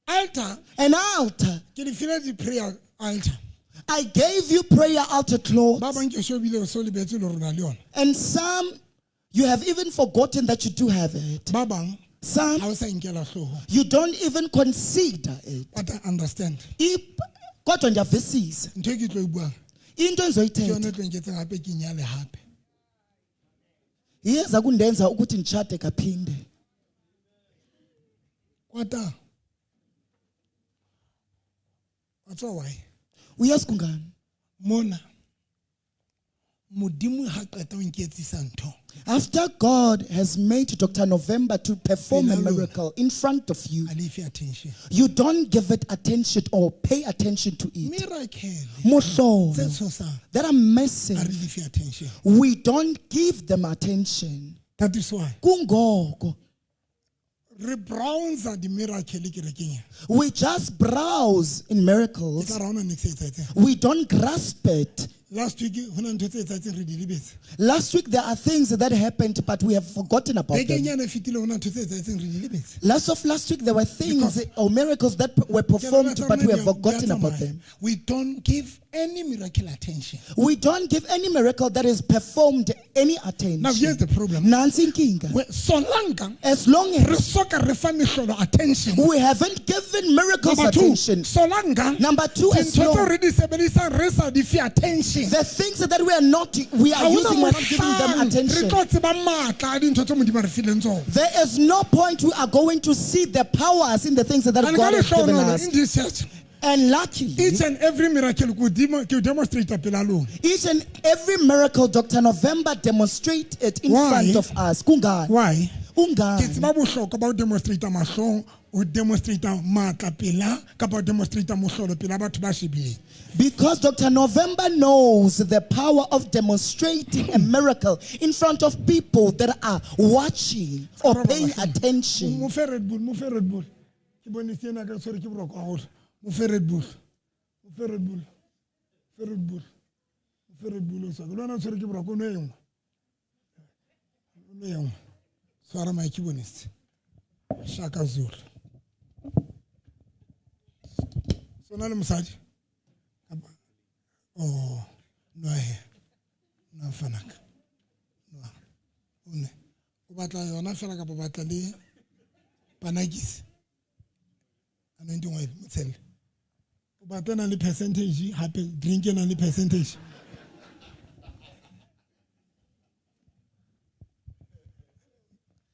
Altar An altar. ke di file di prayer altar. I gave you prayer altar clothes. Ba bang ke sho bile o so lebetse le rona le yona. And some, you have even forgotten that you do have it. Ba bang Some, ha o sa inkela hloohong. you don't even consider it. But I understand. Kodwa ndiyavisisa. Ntho e ke tlo e buang. Into Ke endizoyithetha yona e tlo nketsang hape ke nyale hape. iyeza kundenza ukuthi nditshate kaphinde. Kwata. Wa tseba why? Uyazi kungani? Mona Modimo ha qeta ho nketsisa ntho. After God has made Dr. November to perform a Pela lona. miracle in front of you, A le fe attention. you don't give it attention or pay attention to it. Miracle Mohlolo tse tshosang that are a re massive, di fe attention. we don't give them attention. That is why Kungoko, re browser di miracle kerekeng ya. we just browse in Ke miracles. tla ra hona niks e etsahetseng. We don't grasp it. Last week ho na ntho tse etsahetseng re di lebetse. Last week there are things that happened, but we have forgotten about Bekeng them. yana e fetileng ho na ntho tse etsahetseng re di lebetse. Last of last week there were things Because- or miracles that were performed, Ke but we have rona tsa rona di a forgotten about tsamaya. them. We don't give any miracle attention. We don't give any miracle that is performed any attention. Now here's the problem. Nansi inkinga. Solanka As long re as soka re fa mehlolo attention. we haven't given miracles Number two, attention. solanka Number two, as dintho tseo long re di sebedisang re sa di fe attention. the things that we are not we Ha are hona using, we're not giving them mohlang re attention. tlo tseba matla a dintho tseo Modimo a re fileng tsona. There is no point we are going to see the powers in the things that And ka God has given lehlohonolo, us. in this church, And luckily, each and every miracle ke o demonstrate pela lona. each and every miracle, Dr. November demonstrated it in Why? front of us. Kungani? Why? Ke Kungani? tseba bohlokwa ba ho demonstrate mahlong, ho demonstrate matla pela kapa ho demonstrate mohlolo pela batho ba shebileng. Because Dr. November knows the power of demonstrating a miracle in front of people that are watching or paying attention. Mo fe Red Bull, mo fe Red Bull. Ke bone sena ka tshwere ke boroko haholo. Mo fe Red Bull. Mo fe Red Bull. Mo fe Red Bull. Mo fe Red Bull o sa. Le wena o tshwere ke boroko o nwe e nngwe. O nwe e nngwe. Tshwara mic bonese. Shaka Zulu. Sona le mosadi? Kapa- Oh, nwa he. Nwa mfanaka. Nwa. O nwe. O batla yona fela kapa o batla le panakisi? Anointing oil, motshelle. O batla e nang le percentage hape drink e nang le percentage.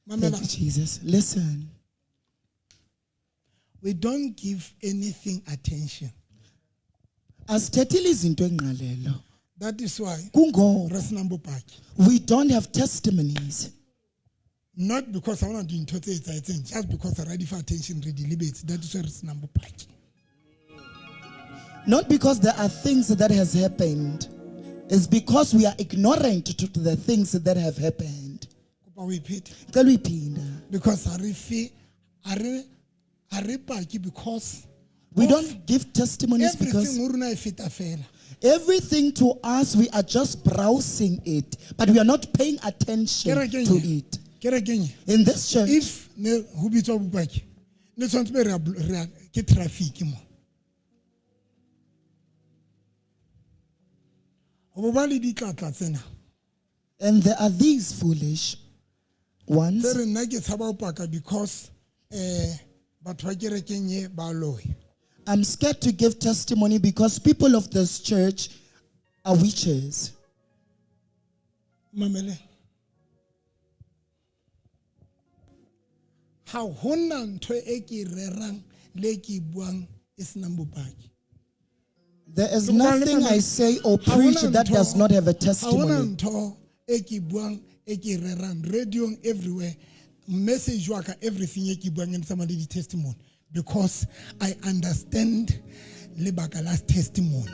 Thank Mamela, you, Jesus. Listen, we don't give anything attention. asithethile izinto engqalelo. That is why Kungoko re senang bopaki. we don't have testimonies. Not because ha hona dintho tse etsahetseng, just because re di fa attention re di lebetse. That is why re senang bopaki. Not because there are things that has happened. It's because we are ignorant to the things that have happened. Kopa o e phete. Cela uyiphinda. Because ha re fe ha re ha re paki because We don't give testimonies because everything ho rona e feta fela. everything to us, we are just browsing it, but we are not paying attention Kerekeng to e. it. Kerekeng e. In this church, If ne ho bitswa bopaki, ne tshwanetse be re a re a ke traffic mo. Ho bo ba le ditlatla tsena. and there are these foolish ones. Tse re nna ke tshaba ho paka because batho ba kerekeng e ba loya. I'm scared to give testimony because people of this church are witches. Mamele. Ha hona ntho e ke e rerang le e ke e buang e senang bopaki. There is Ke bua le nothing bana- I say or Ha hona preach that does not have a Ha hona testimony. ntho e ke buang e ke e rerang radioing everywhere message wa ka everything e ke buang e tsamaya le di-testimony because I understand lebaka la testimony.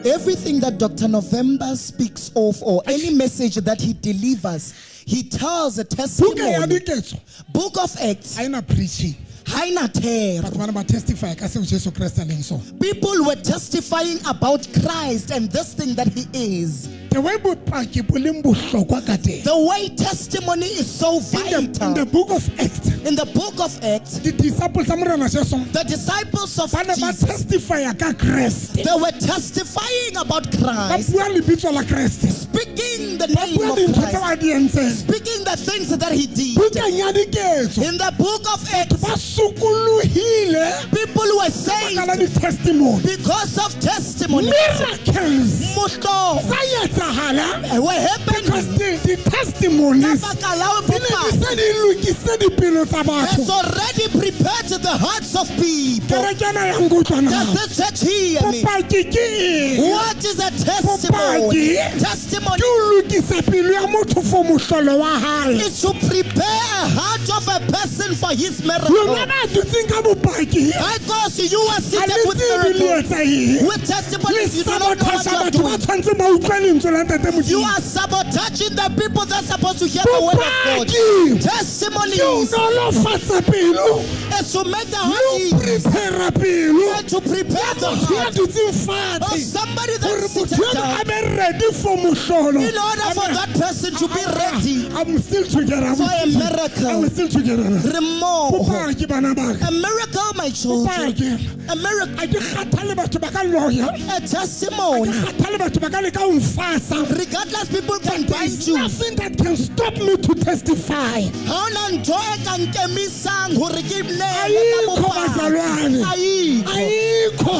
Everything that Dr. November speaks of or any message that he delivers, he tells a Buka ya testimony. Diketso Book of Acts. Ha ena preaching. Ha ena thero. Batho bana ba testify ka seo Jesu Kreste a leng sona. People were testifying about Christ and this thing that he is. The way bopaki bo leng bohlokwa ka teng. The way testimony is so vital. In the book of Acts. In the book of Acts. The disciples tsa Morena Jesu. The disciples of Ba ne ba Jesus. testify ka Kreste. They were testifying about Ba Christ. bua lebitso la Kreste. Speaking the Ba name bua of dintho tseo Christ. a di entseng. Speaking the things that he did. Bukeng ya Diketso. In the book of Acts. Ba sokolohile. People were saved Ka la di-testimony. because of testimony. Miracles. Mohlo. Tsa etsahala. Were happening. Because the testimonies Ka baka la di ne di se di lokise dipelo tsa batho. Has already prepared the hearts of people. Kereke ena ya nkutlwa na? Does this church hear me? Bopaki ke eng? What is a testimony? Bopaki Testimony ke ho lokisa pelo ya motho for mohlolo wa hae. is to prepare a heart of a person for his miracle. Lona ba dutseng ka bopaki, Because you are ha seated le with tsebe le miracles, etsa eng. with Le testimonies, you do not know what you sabotage are batho ba doing. tshwanetseng ba utlwa lentswe la Ntate You Modimo. are sabotaging the people that are supposed to hear the word of God. Bopaki ke ho Testimonies nolofatsa pelo is to make the le heart ho easy prepare pelo and to prepare the motho ya heart dutseng of fatshe somebody hore that's motho seated ena down a be ready for mohlolo. in order for that person to be ready I'm still together. I'm for a still, miracle. I'm still together. Re mmoho. Bopaki bana ba ka. A miracle, my children. Bopaki. A miracle. Ha ke kgathale batho ba ka loya. A testimony. Ha ke kgathale batho ba ka leka ho mfasa. Regardless, people can There bind is you. nothing that can stop me to testify. Ha hona ntho e ka nkemisang hore ke neele ka Ayikho bopaki. bazalwane. Ayikho. Ayikho.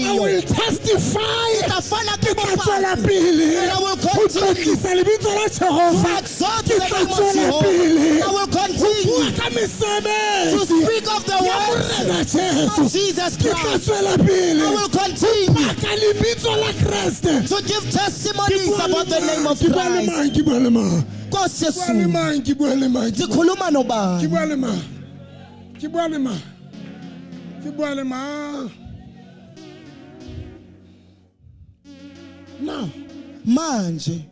I Aiyo. will testify. Ke tla fana ka Ke tla tswela bopaki. pele. And I will Ho continue tlotlisa lebitso la to Jehova. exalt Ke the tla name of tswela Jehovah. pele. I will Ho bua continue ka to mesebetsi speak of the ya words Morena Jesu. of Jesus Ke tla Christ. tswela pele. I will continue Paka lebitso la Kreste. to give testimonies Ke bua le about the name mang? of Ke bua le Christ. mang? Ke bua le mang? Nkosi Ke bua le Yesu. mang? Ke bua le mang? Ke Ndikhuluma Ke nobani? bua le mang? Ke bua le mang? Ke bua le mang? Now, Manje,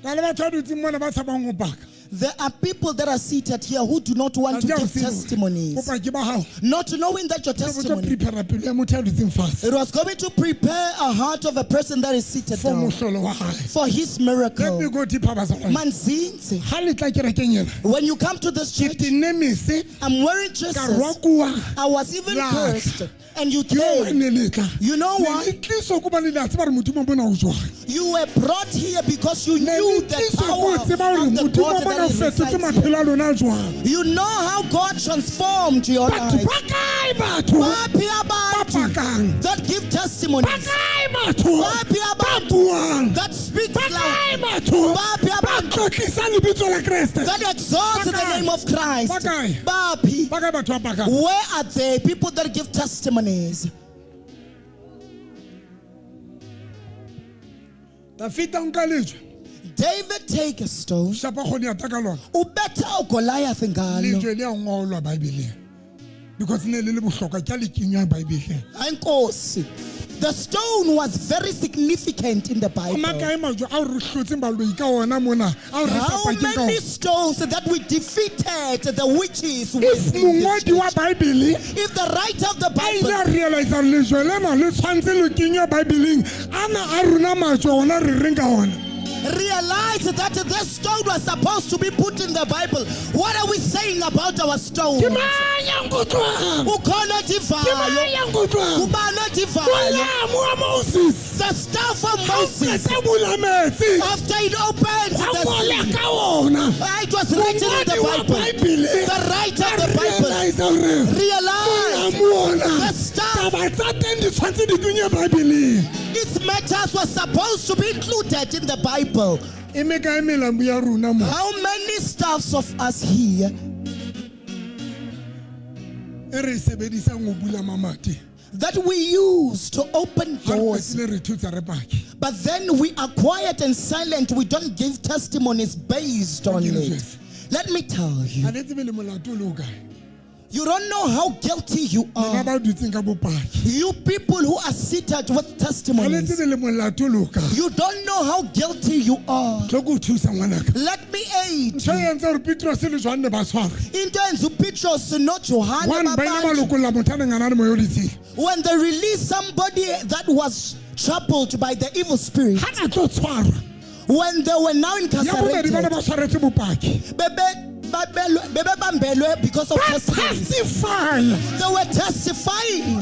na le batho ba dutseng mona ba tshabang ho paka. there are people that are seated here who do not want to Tsatsi ha give o tsebe, testimonies, Bopaki ba hao not knowing that your bo tlo testimony prepare pelo ya motho ya dutseng fatshe it was going to prepare a heart of a person that is seated for down mohlolo wa hae. for his Let me miracle. go deeper bazalwane. Manzinzi, Ha le tla kerekeng ena, when you come to this ke church, tenne mese I'm wearing ka dresses. rokuwa. I was even La cursed, and you Ke eo came. ne le tla. You know Ne why? le tliswa ke hobane le a tseba hore Modimo mona o jwang. You were brought here because you Ne knew le the tliswa ke power ho tseba hore of the Modimo God mona that o is fetotse resides here. maphelo a lona jwang. You know how God transformed your Batho life. ba kae batho Baphi ba abantu pakang? that give Ba testimonies? kae batho Baphi ba abantu buang? that speak Ba loud? kae batho Baphi ba abantu tlotlisang lebitso la Kreste? that exalt the Ba kae? name of Christ? Ba kae? Baphi. Ba kae batho ba pakang? Where are they? People that give testimonies. Dafita o nka lejwe, David take a stone. shapa Goliatha ka lona. Ubetha uGoliath ngalo. Lejwe le a ngolwa Bibeleng. Because ne le le bohlokwa ke a le kenywa Bibeleng. Enkosi. The stone was very significant in the A Bible. makae majwe ao re hlotseng baloi ka ona mona, ao re sa How pakeng ka many ona. stones that we defeated the witches If with in this mongodi wa church? Bibele If the writer of the a ile Bible a realize hore lejwe lena le tshwanetse le kenywe Bibeleng, ana a rona majwe ona re reng ka ona? realized that this stone was supposed to be put in the Bible, what are we saying about our stone? Ke mang ya nkutlwang? Ukhona Ke mang odivayo. ya nkutlwang? Ubani odivayo? Molamu wa Moses The staff of ha o Moses, qeta bula metsi, after it opened gwa the ngola sea, ka ona. it was written in the Mongodi wa Bible. Bibele The writer of a the Bible realize hore realized molamu ona, the staff, taba tsa teng di tshwanetse di kenywe Bibeleng. its matters were supposed to be included in the Bible. E mekae melamu ya rona mo? How many staffs of us here E re e sebedisang ho bula mamati? That we use to open Ha re doors. qetile re thutsa re pake. But then we are quiet and silent. We don't give testimonies based on it. Let me tell you. Ha le tsebe le molato o le o kae. You don't know how guilty you Lona are. ba dutseng ka bopaki. You people who are seated with Ha le testimonies. tsebe le molato o le o kae. You don't know how guilty you are. Tlo ke o thusa ngwanaka. Let me aid. Ntho e entse hore Petrus le Johanne ba tshwarwe. Into enza uPetros noJohane One ba ile ba babanjwa. lokolla motho a neng a na le moya o ditshila. When they released somebody that was troubled by the evil spirit. Ha ba tlo tshwarwa. When they were now Ya bobedi ba ne incarcerated. ba tshwaretswe bopaki. Bebebambelwe because of Ba testimonies. testify. They were testifying.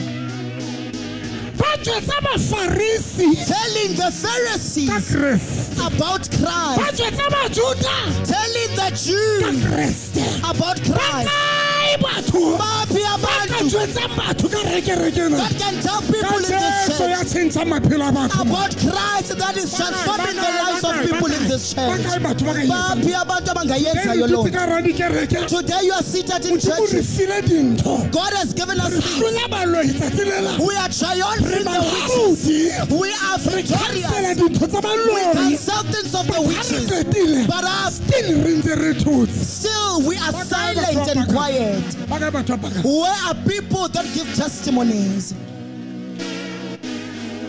Ba jwetsa Bafarisi Telling the ka Pharisees Kreste. about Ba Christ. jwetsa Bajuda Telling the ka Jews Kreste. about Ba Christ. kae batho Baphi ba ka abantu jwetsang batho ka rekerekena that can tell ka people in this Jesu ya church tjhentjha maphelo a batho. about Christ that is transforming the lives of people in this Ba church. kae batho ba ka e etsang? Baphi abantu abangayenzayo Re loo dutse ka hara dikereke. Today you are seated in Modimo o re churches. file dintho. God has given us Re things. hlola baloi tsatsi lela. We are Re triumphant the witches. bahlodi. We are Re victorious. cancela dintho tsa We baloi. cancel things of the Ha re witches. qetile, But us, still re ntse re thotse. still we are Ba kae silent batho ba and pakang? quiet. Ba kae batho ba pakang? Where are people that give testimonies?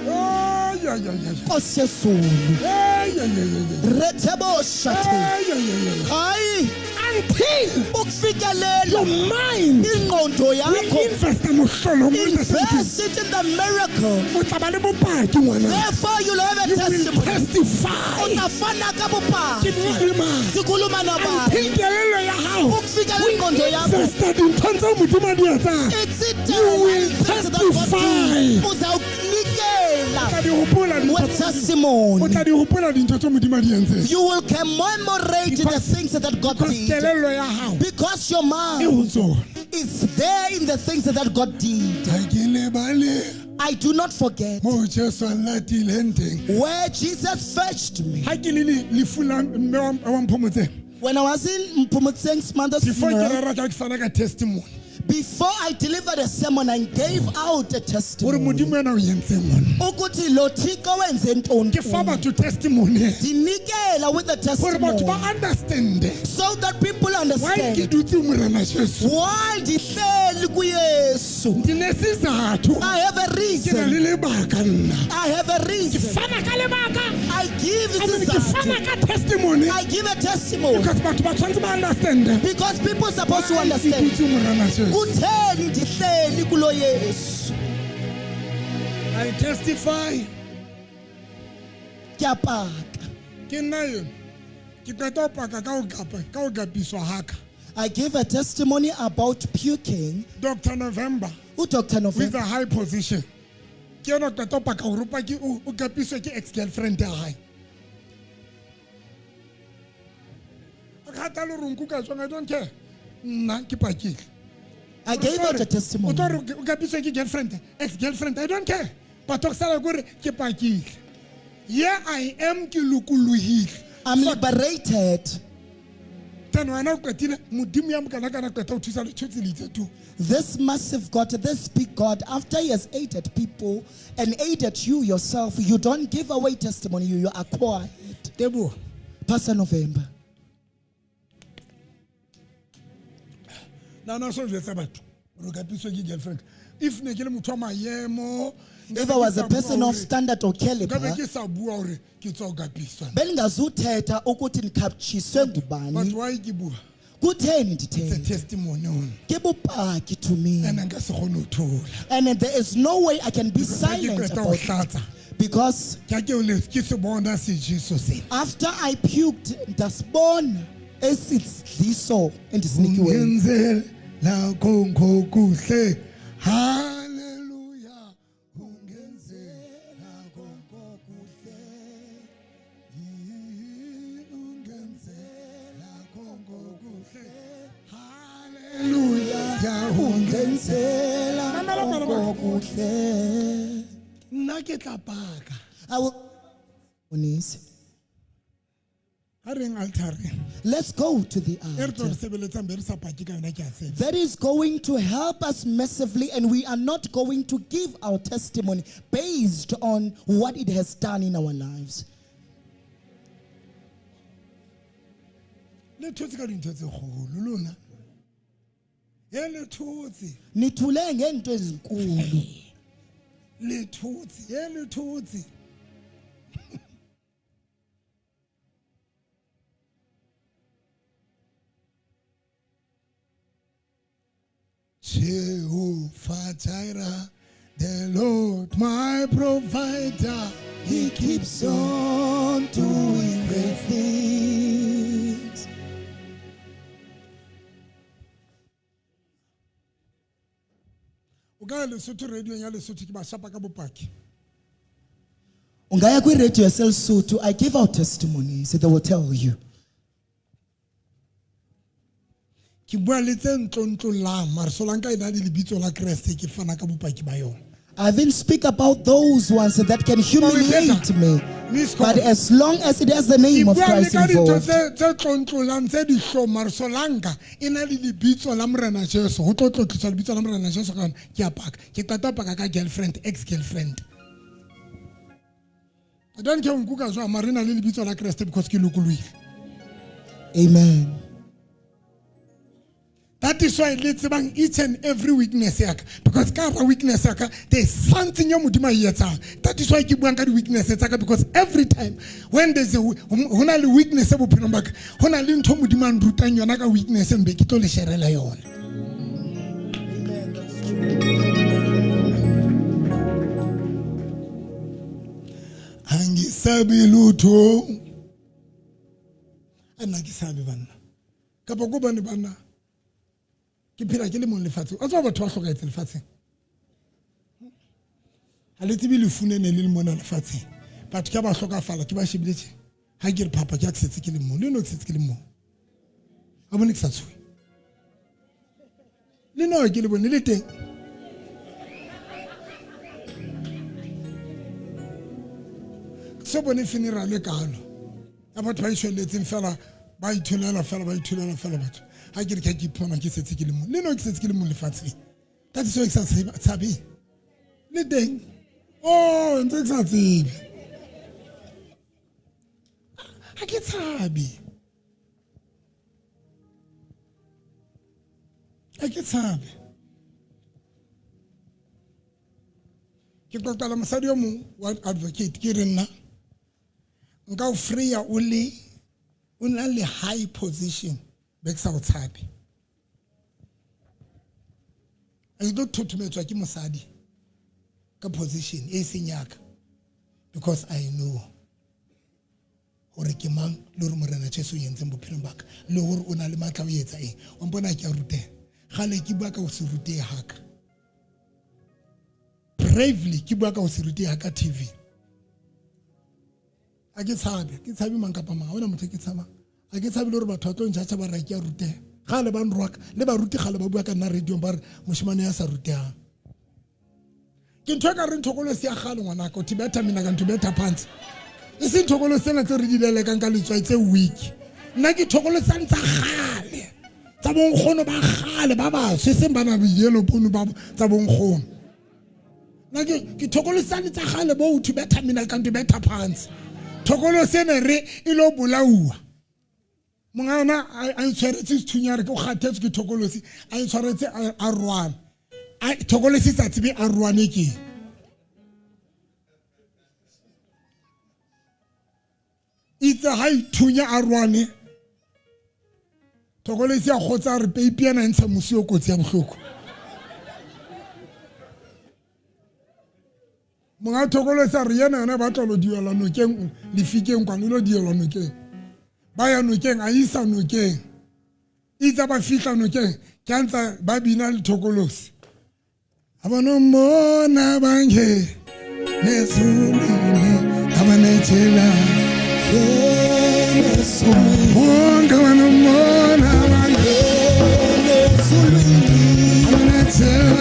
Oh, yeah, yeah, yeah, yeah. Nkosi yezulu. Yeah, yeah, yeah, yeah, yeah. Retheboshate. Yeah, yeah, yeah, yeah. Hayi Until ukufikelela your mind ingqondo o yakho investa mohlolong o invest it in the miracle. o tla ba le bopaki ngwana. Therefore you'll have a You will testimony. testify. O tla fana ka Ke bopaki. bua le mang? Sikhuluma nabani? Until kelello ya hao Ukufikela ingqondo yakho investa dinthong tseo Modimo a di etsang. You will testify. Uzawunikela O tla di hopola dintho with tse- o testimony. tla di hopola dintho tseo Modimo a di entseng. You will commemorate the things that God Because did. kelello ya hao Because your e mind ho tsona. is there in the things that God did. Ha ke lebale I do not forget moo Jesu a nlatileng teng. where Jesus fetched me. Ha ke le lefu la mme wa Mphomotseng. When I was in Mpomotseng's mother's Before ke funeral, rera ka ke fana ka testimony. before I delivered a sermon, I gave out a Hore testimony. Modimo ena o entseng ngwana. Ukuthi lo Thixo wenze ntoni Ke fa kum. batho testimony. Ndinikela with the Hore batho ba testimony understand so that people why ke understand dutse Morena Jesu. why ndihleli kuYesu. Ndinesizathu. I have a Ke na reason. le lebaka nna. I have a Ke reason. fana ka lebaka. I give I mean, ke fana isizathu. ka testimony. I give a testimony Because batho ba tshwanetse ba understand. because people supposed to Why ke understand. dutse Morena Jesu. Kutheni ndihleli kulo Yesu? I testify. Ke a paka. Ke nna eno. Ke qeta ho paka ka ho kapa ka ho kapiswa ha ka. I give a testimony about puking. Dr. November UDr. with November a high position. Ke ena o qeta ho paka hore o paki o kapiswe ke ex-girlfriend ya hae. A kgathale hore o nkuka jwang, I don't care. Nna ke pakile. I gave out a O testimony. tlo re o kapiswe ke girlfriend, ex-girlfriend, I don't care. But ho sala ke hore ke pakile. Here I am ke lokolohile. I'm liberated. Then wena o qetile Modimo ya mokanakana qeta ho thusa le tshotse le itse tu. This massive God, this big God, after he has aided people and aided you yourself, you don't give away testimony, you acquire it. Teboho. Pastor November. Nna na so jwetsa batho hore o kapiswe ke girlfriend. If ne ke le motho wa maemo, If I was a person of standard or nkabe caliber, ke sa bua hore ke tswa ho kapiswa. bendingazuthetha ukuthi ndikhaptshiswe But ngubani. why ke bua? Kutheni It's a ndithetha? testimony on. Ke bopaki to me. And nka se kgone ho thola. And there is no way I can be Because ha ke silent qeta ho about it. hlatsa, Because ke ha ke o le ke se bona sejeso sena. after I puked, ndasibona esidliso endisinikiweyo. Ungenzela konke okuhle. Hallelujah. Ungenzela konke okuhle. Ungenzela konke okuhle. Hallelujah. Ungenzela Mamela bana ba. konke okuhle. Nna ke tla paka. I will Onisi. Ha reng altareng. Let's go to the E re tlo altar. re sebeletsang be re sa pake ka yona ke a tseba. That is going to help us massively, and we are not going to give our testimony based on what it has done in our lives. Le thotse ka dintho tse kgolo lona. E le thotse. Nithule ngento ezinkulu. Le thotse, e le thotse. Jehovah Jireh, the Lord my provider, He keeps on doing great things. O ka ya Lesotho radio ya Lesotho ke ba shapa ka bopaki. Ungaya kwi-radio yaseLesotho, I give out testimonies, they will tell you. Ke bua le tse ntlontlolang mare solanka e na le lebitso la Kreste ke fana ka bopaki ba yona. I didn't speak about those ones that can humiliate me, but as long as it has the Ke name of bua le Christ ka dintho involved. tse tlontlolang tse dihlong mare solanka e na le lebitso la Morena Jesu ho tlo tlotliswa lebitso la Morena Jesu ka yona ke a paka ke qeta ho paka ka girlfriend ex girlfriend. I don't care o nkuka jwang mare e na le lebitso la Kreste because ke lokolohile. Amen. That is why le tsebang each and every weakness ya ka because ka hara weakness ya ka there's something ya Modimo a e etsang. That is why ke buang ka di-weakness tsa ka because every time when there's a ho na le weakness bophelong ba ka ho na le ntho Modimo a nrutang yona ka weakness mbe ke tlo le sharela yona. Angisabi lutho. A nna ke sabe banna. Kapa ko bane banna ke phela ke le mong lefatsheng. O tseba batho ba hlokahetse lefatsheng. Ha le tsebe lefu ne le le mona lefatsheng. Batho ke ba hlokafala ke ba shebile tje. Ha ke re phapa ke a ke setse ke le mong. Le nna ke setse ke le mong. Ha bone ke sa tshohe. Le nna ke le bone le teng. So bone funeral e kalo. Ya batho ba ishwelletseng fela ba itholela fela ba itholela fela batho. Ha ke re ke a ke ipona ke setse ke le mong. Le nna ke setse ke le mong lefatsheng. That is why ke sa tshabeng. Le teng. Oh, ntse ke sa tsebe. Ha ke tshabe. Ha ke tshabe. Ke qoqela mosadi o mong wa advocate ke re nna nka o freya o le o na le high position be ke sa o tshabe. A ke tlo thothometswa ke mosadi ka position e seng ya ka because I know hore ke mang le hore Morena Jesu o entseng bophelong ba ka le hore o na le matla ho etsa eng. Wa mpona ke a ruteha. Kgale ke bua ka ho se rutehe ha ka. Bravely ke bua ka ho se rutehe ha ka TV. Ha ke tshabe, ke tshabe mang kapa mang, ha hona motho e ke tshabang. Ha ke tshabe le hore batho ba tlo njatja ba re ke a ruteha. Kgale ba nroaka, le baruti kgale ba bua ka nna radio-ong ba re moshemane ya sa rutehang. Ke ntho e ka reng thokolosi ya kgale ngwanaka, o thibetha mina ka ntho betha phansi. E seng thokolosi tsena tse re di lelekang ka letswai tse weak. Nna ke thokolosi tsa kgale, tsa bonkgono ba kgale ba batsho, e seng bana ba yellow bone ba tsa bonkgono. Nna ke thokolosi tsa kgale bo o thibetha mina ka ntho betha phansi. Thokolosi ena re e lo bolauwa. Monga yona a itshwaretse sethunya re ke o kgathetse ke thokolosi, a itshwaretse a rwana. A thokolosi sa tsebe a rwane ke. Itse ha ithunya a rwane. Thokolosi a kgotsa re peipi ena e ntsha mosi o kotsi ya bohloko. Monga thokolosi a re yena yona ba tla lo dielwa nokeng, lefikeng kwano, lo dielwa nokeng. Ba ya nokeng, a isa nokeng. Itse ba fihla nokeng, ke a ntsa ba bina le thokolosi. Ha ba no mmona bange, nezulwini, ha ba ne tshela. Bonke ba no mmona bange, nezulwini, ha ba ne tshela.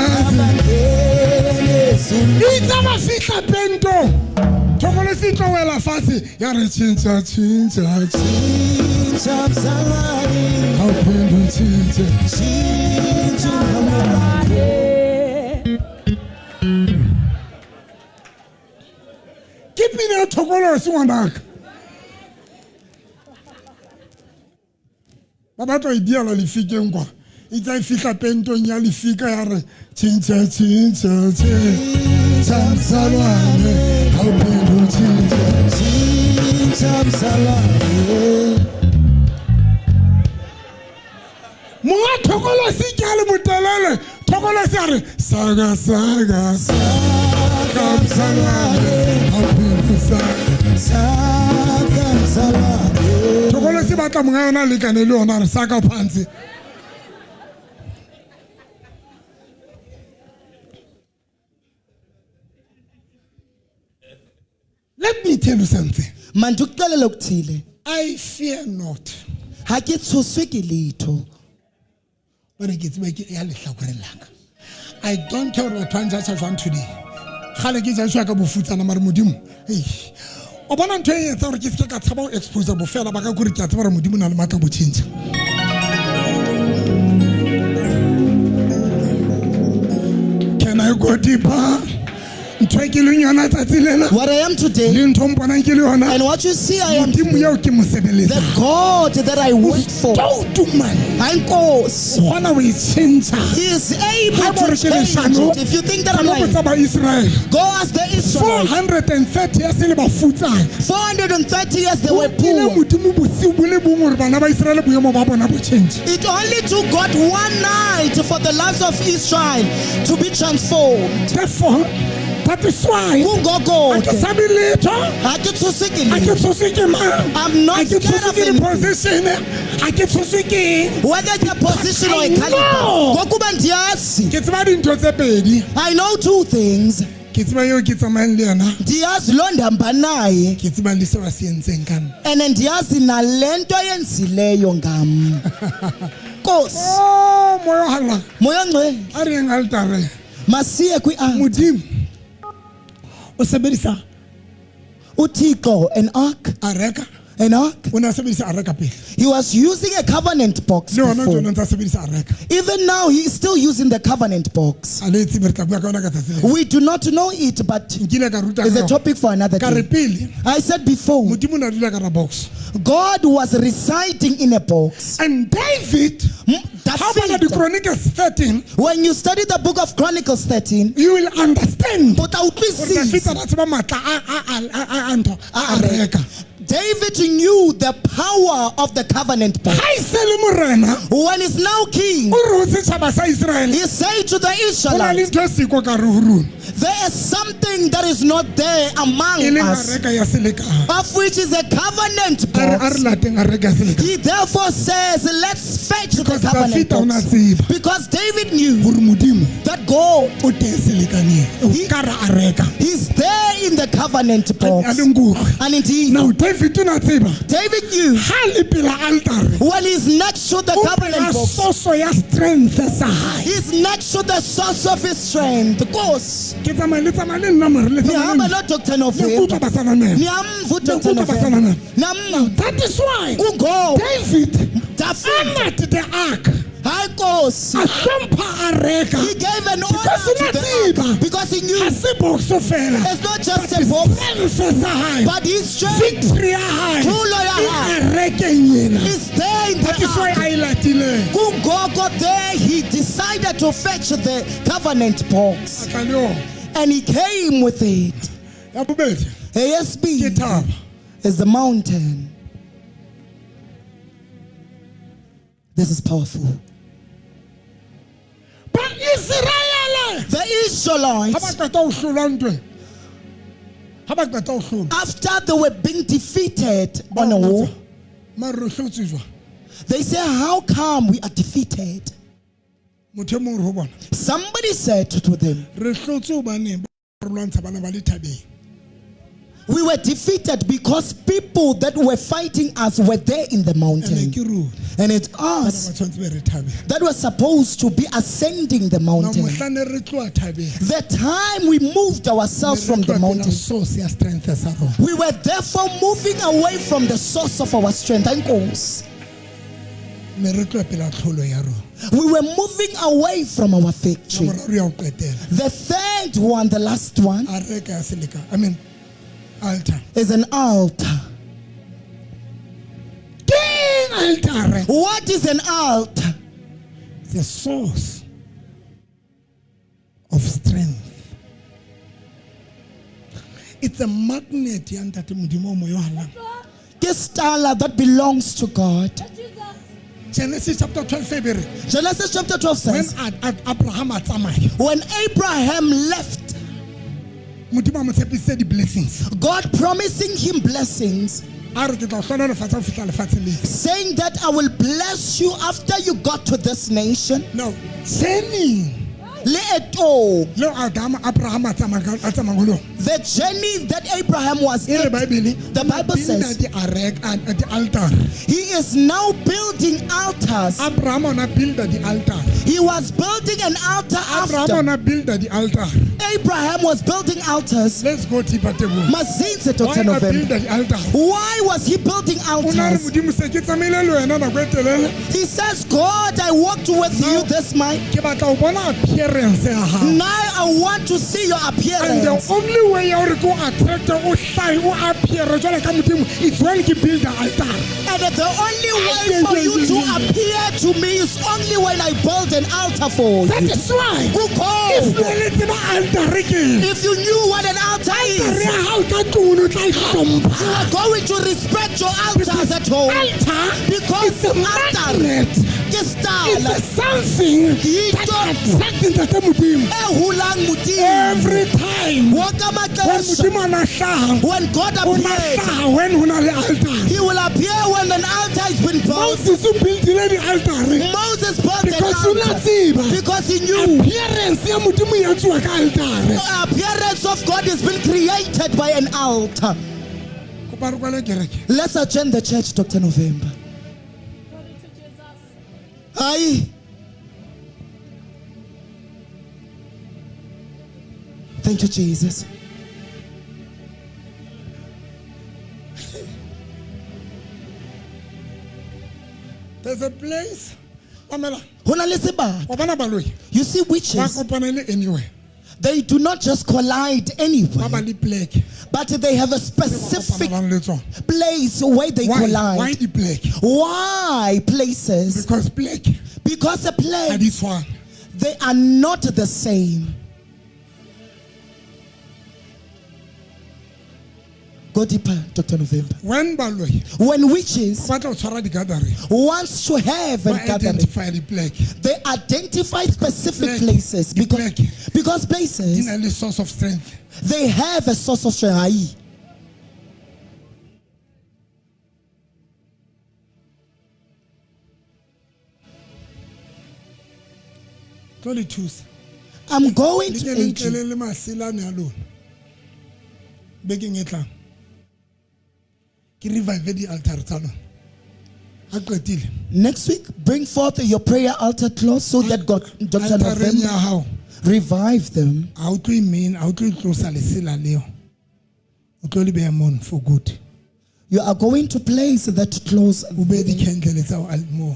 Itse ba fihla pentong. Thokolosi Thokolosi e tlo wela fatshe ya re tjhentjha tjhentjha Tshintsha mzalwane. Ha o phinde o tjhentjhe. Tshintsha mzalwane. Ke pina ya thokolosi ngwanaka. Ba batla ho e diela lefikeng kwa. E tla e fihla pentong ya lefika ya re tjhentjha tjhentjha tjhentjha mzalwane. Ha o phinde o tjhentjhe. Tshintsha mzalwane. Monga thokolosi ke a le motelele. Thokolosi a re saka saka saka mzalwane. Ha o phinde saka. Saka mzalwane. Thokolosi batla monga yona a lekane le yona a re saka phantshe. Let me tell you something. Mandikuxelele okuthile. I fear not. Ha ke tshoswe ke letho. Bone ke tseba ke ya lehlakoreng la ka. I don't care hore batho ba njudge jwang today. Kgale ke judge ka bofutsana mare Modimo. Eish. O bona ntho e etsa hore ke seke ka tshaba ho expose bofela ba ka kore ke a tseba hore Modimo o na le matla bo tjhentjha. Can I go deeper? Ntho e ke leng yona tsatsi lena. What I am today. Le ntho mponang ke le yona. And what you see I am Modimo eo ke mo sebeletsang. The God that I work for. Toutu man. Ha nkosi. O kgona ho e tjhentjha. He is able Ha to ba re ke change leshano, it. If you think that I'm ka lying, botsa ba Israel. go ask the Israelites. 430 years le bafutsana. 430 years they were Ho kile poor. Modimo bosiu bo le bong hore bana ba Israel boemo ba bona bo tjhentjhe. It only took God one night for the lives of Israel to be transformed. Therefore, that is why Kungoko ha ke tshabe letho. Ha ke tshoswe ke Ha ke letho. tshoswe ke mang. I'm not Ha ke scared tshoswe of ke anything. di-position. Ha ke tshoswe ke eng. Whether it's a position or a I caliber. know. Ngokuba ndiyazi. Ke tseba dintho tse pedi. I know two things. Ke tseba eo ke tsamayang le yena. Ndiyazi loo ndihamba naye. Ke tseba le seo a se entseng ka nna. And ndiyazi nale nto ayenzileyo ngam. Nkosi. Oh, moya o halala. Moya ongcwele. A re yeng altareng. Masiye kwi-altar. Modimo o sebedisa uThixo an ark. Areka. An ark. O ne a sebedisa areka pele. He was using a covenant box Le hona before. jwale o ntse a sebedisa areka. Even now he is still using the covenant box. A le e tsebe re tla bua ka yona ka tsatsi le. We do not know it, but Nkile ka ruta it's ka a yona. topic for another Ka re day. pele I said before, Modimo o ne a dula ka hara box. God was residing in a box. And David, ha o bala David, di-Chronicles 13, when you study the book of Chronicles 13, you will understand o tla hore utlwisisa. Dafita a tseba matla a ntho a areka. David knew the power of the covenant box. Ha e se le morena, When he's now king, o re ho setjhaba sa Israel, he said to the ho na le Israelites, ntho e siko ka hare ho rona, there is something that is not there among e leng us, areka ya selekane. of which is a covenant A re box. lateng areka ya selekane. He therefore says, let's fetch the Because covenant Dafita o na box. tseba Because David knew hore Modimo that God, o teng selekaneng, o ka hara areka. he's there in the covenant A box. le nkutlwe. And indeed, Now David o na tseba David knew ha le pela altare, when he's next to the o covenant pela box, source ya strength sa hae. he's next to the source of his strength. Nkosi. Ke tsamaya le tsamaya le nna mare le tsamaya Nihamba le nna. noDr Le November. nkutlwa basanamela. Niyamva Le uDr nkutlwa November. basanamela. Niyamva. That is why Kungoba David David, honored the ark. hayi Nkosi. A hlompha areka. He gave an honor Because to o na the tseba. ark because he knew Ha se box fela. it's not just But a box, strength sa hae. but his strength Victory ya hae. Tlholo ya E hae. arekeng ena. is there in That the is why ark. a e latileng. Kungoko there he decided to fetch the covenant box A tla le yona. and he came with it. Ya bobedi, ASB ke thaba. is the mountain. This is powerful. Ba Israele The ha ba Israelites, qeta ho hlolwa ntweng. Ha ba qeta ho hlolwa. after they were being defeated on a war, Mare re hlotswe jwang? they say, how come we are defeated? Motho e mong o re ho bona, Somebody said to them, re hlotswe hobane ba re lwantsha bana ba le thabeng. We were defeated because people that were fighting us were there in the mountain. Ene ke rona And it's ba us tshwanetse be re thabeng. that were supposed to be ascending the Now mountain. mohlang re tloha thabeng The time we moved ourselves ne from re the tloha pela mountain, source ya strength sa rona. we were therefore moving away from the source of our strength. Uncles. Ne re tloha pela tlholo ya rona. We were moving away from our Ya victory. boraro ya ho qetela. The third one, the last one, Areka ya seleka. I mean altar. is an altar. Keng altar? What is an altar? The source of strength. It's a magnet ya ntate Modimo o moyo halang. Ke stala that belongs to God. Genesis chapter 12 e be re, Genesis chapter 12 when says, Abraham a tsamaya, when Abraham left, Modimo a mo tshepisitse di-blessings. God promising him blessings, A re ke tla o hlohonolofatsa ho fihla lefatsheng le. saying that I will bless you after you got to this nation. Now, journey Leeto, leo Adam Abraham a tsamayang a tsamayang ho lona. the journey that Abraham was E re in, Bible, the Bible builda says di-areka, di-altar. he is now building altars. Abraham o na builda di-altar. He was building an altar Abraham o after na builda di-altar. Abraham was building altars. Let's go deeper tebo. Mazinze, Why Dr. a November. builda di-altar? Why was he building O na re altars? Modimo se ke tsamaile le wena nako e telele. He says, God, I walked with you this month. Ke batla ho bona appearance ya hao. Now I want to see your And the appearance. only way ya hore ke o attract o hlahe o appear jwalo ka Modimo it's when ke build altar. And the only way for you to appear to me is only when I build an altar for That you. is why if Kukhona. le le tseba altar ke eng, If you knew what an altar altar is, ya hao ka tlung o tla e hlompha. you are going to respect your altars at home. Altar Because is a altar magnet. ke It's stala a something that Yinto attracts Ntate Modimo ehulang Modimo. every time. Wonke When amaxesha Modimo a na hlaha, when God o na appeared, hlaha when ho na le altar. he will appear when an altar has been built. Moses o buildile di-altar Moses built an because o na altar tseba because he knew appearance ya Modimo e etsuwa ka altar. the appearance of God has been created by an altar. Kopa re kwale kereke. Let's adjourn the church, Dr. November. Aye. Thank you, Jesus. There's a place. Mamela, Ho na le sebaka. wa bona baloi You see, ba witches, kopana le anywhere. they do not just collide Ba anywhere, ba le pleke but they have a ba specific kopanelang le tsona. place where they Why? collide. Why di-pleke? Why places? Because pleke Because the ha place, di tshwane. they are not the same. Go deeper, Dr. November. When baloi When witches ba batla ho tshwara di-gathering, wants to have ba a gathering, identify di-pleke. they identify specific Plek- places because, plek. because Di places na le source of strength. they have a source of strength. Aye. Tlo le thusa. I'm going Le to ke le aid you. ntlele le masela ane a lona. Bekeng e tlang. Ke revive di-altar tsa lona. Ha qetile. Next week, bring forth your prayer altar cloth so that God, Dr. Altareng ya November, hao revive them. ha o tlo e mena, ha o tlo e tlosa lesela leo. O tlo le beha mono for good. You are going to place that cloth, O behe di-candle tsa hao moo.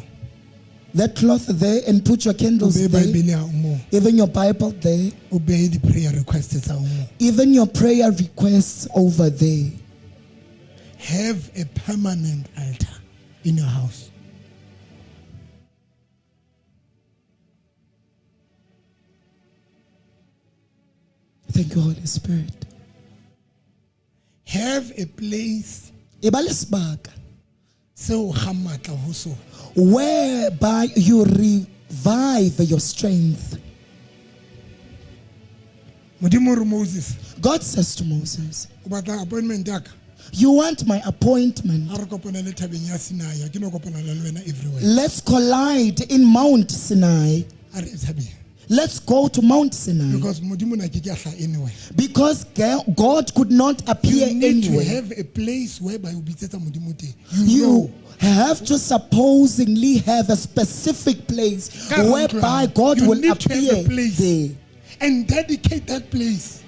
that cloth there and put your O candles behe there, Bible ya hao moo. even your Bible there, O behe di-prayer requests tsa hao moo. even your prayer requests over there. Have a permanent altar in your house. Thank you, Holy Spirit. Have a place E ba le sebaka seo o kgang matla ho sona. whereby you revive your strength. Modimo o re Moses, God says to Moses, o batla appointment ya ka? You want my appointment. A re kopanele thabeng ya Sinai, ha ke no kopana le wena everywhere. Let's collide in Mount Sinai. A re ye thabeng. Let's go to Mount Sinai. Because modimo na ke ke a hlaha anywhere. Because God could not appear You need to anywhere. have a place whereby o bitsetsa modimo teng. You You know. have to supposedly have a specific place Ka hara ntlo ya whereby hao. God You will need to have a appear place. there. And dedicate that place.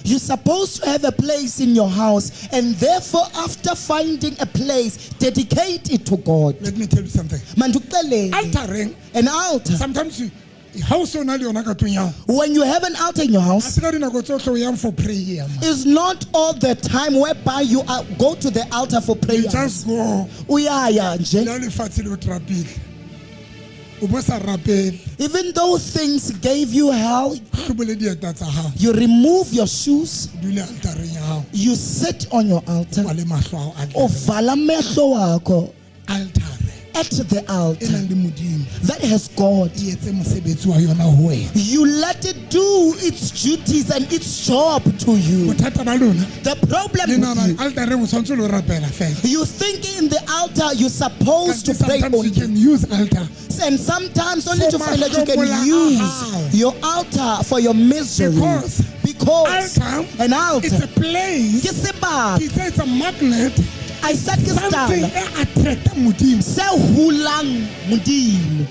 You're supposed to have a place in your house, and therefore, after finding a place, dedicate it to God. Let me tell you something. Manduxelele. Altareng. An altar. Sometimes you, ha o se o na le yona ka tlung ya hao, When you have an altar in your ha house, se ka dinako tsohle o yang for prayer, man. it's not all the time whereby you are, go to the altar for You prayer. just go. Uyaya nje. Le ha lefatshe le o trapile. O bo sa rapele. Even though things gave you hell, Hlobole dieta tsa hao. you remove your shoes, Dule altareng ya hao. you sit on your altar. Kwale mahlo a hao a Uvala amehlo wakho Altar at the e altar nang le modimo. that has God. E etse mosebetsi wa yona ho wena. You let it do its duties and its job to you. Bothata ba lona, The problem le with nahana you, altareng o tshwanetse o lo rapela fela. you think in the altar you're supposed to Kanti pray sometimes you only. can use altar. And sometimes only For to find that you can mahlomola a use hao. your altar for your misery. Because Because altar, an altar, it's a place. ke sebaka. It's a magnet. I said ke Something setala e attracta modimo. se hulang modimo.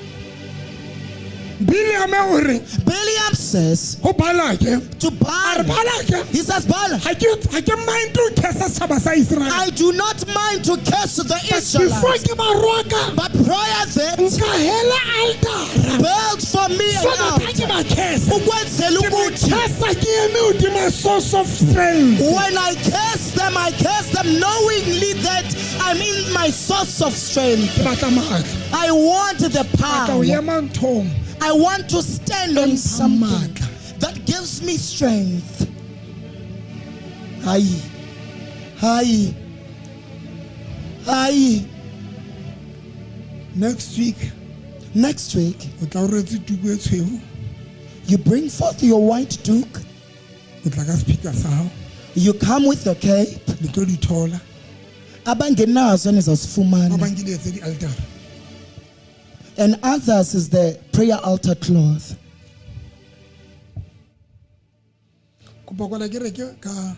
Bileame o re Balaam says ho Balake, to a re Balaam, Balake, he says, Balaam, ha ke mind to curse setjhaba sa Israel. I do not mind to curse the But before Israelites, ke ba roka, but prior that, nka hela altara. build for me So an that ha ke altar. ba curse, Ukwenzela ke ba ukuthi curse ke eme hodima source of strength. when I curse them knowingly that I'm in my source of strength. Ke batla matla. I want the Batla ho power. ema nthong. I want to stand on Empa something matla. that gives me strength. Aye. Aye. Aye. Next week, Next week, o tla o rwetse tuku e tshweu, you bring forth your white duke. o tla ka speaker sa hao, You come with your cape. le tlo di thola. Abangenazo Ba nizazifumana. bang ke di etse di-altara. And others is the prayer altar cloth. Kopa kwala kereke ka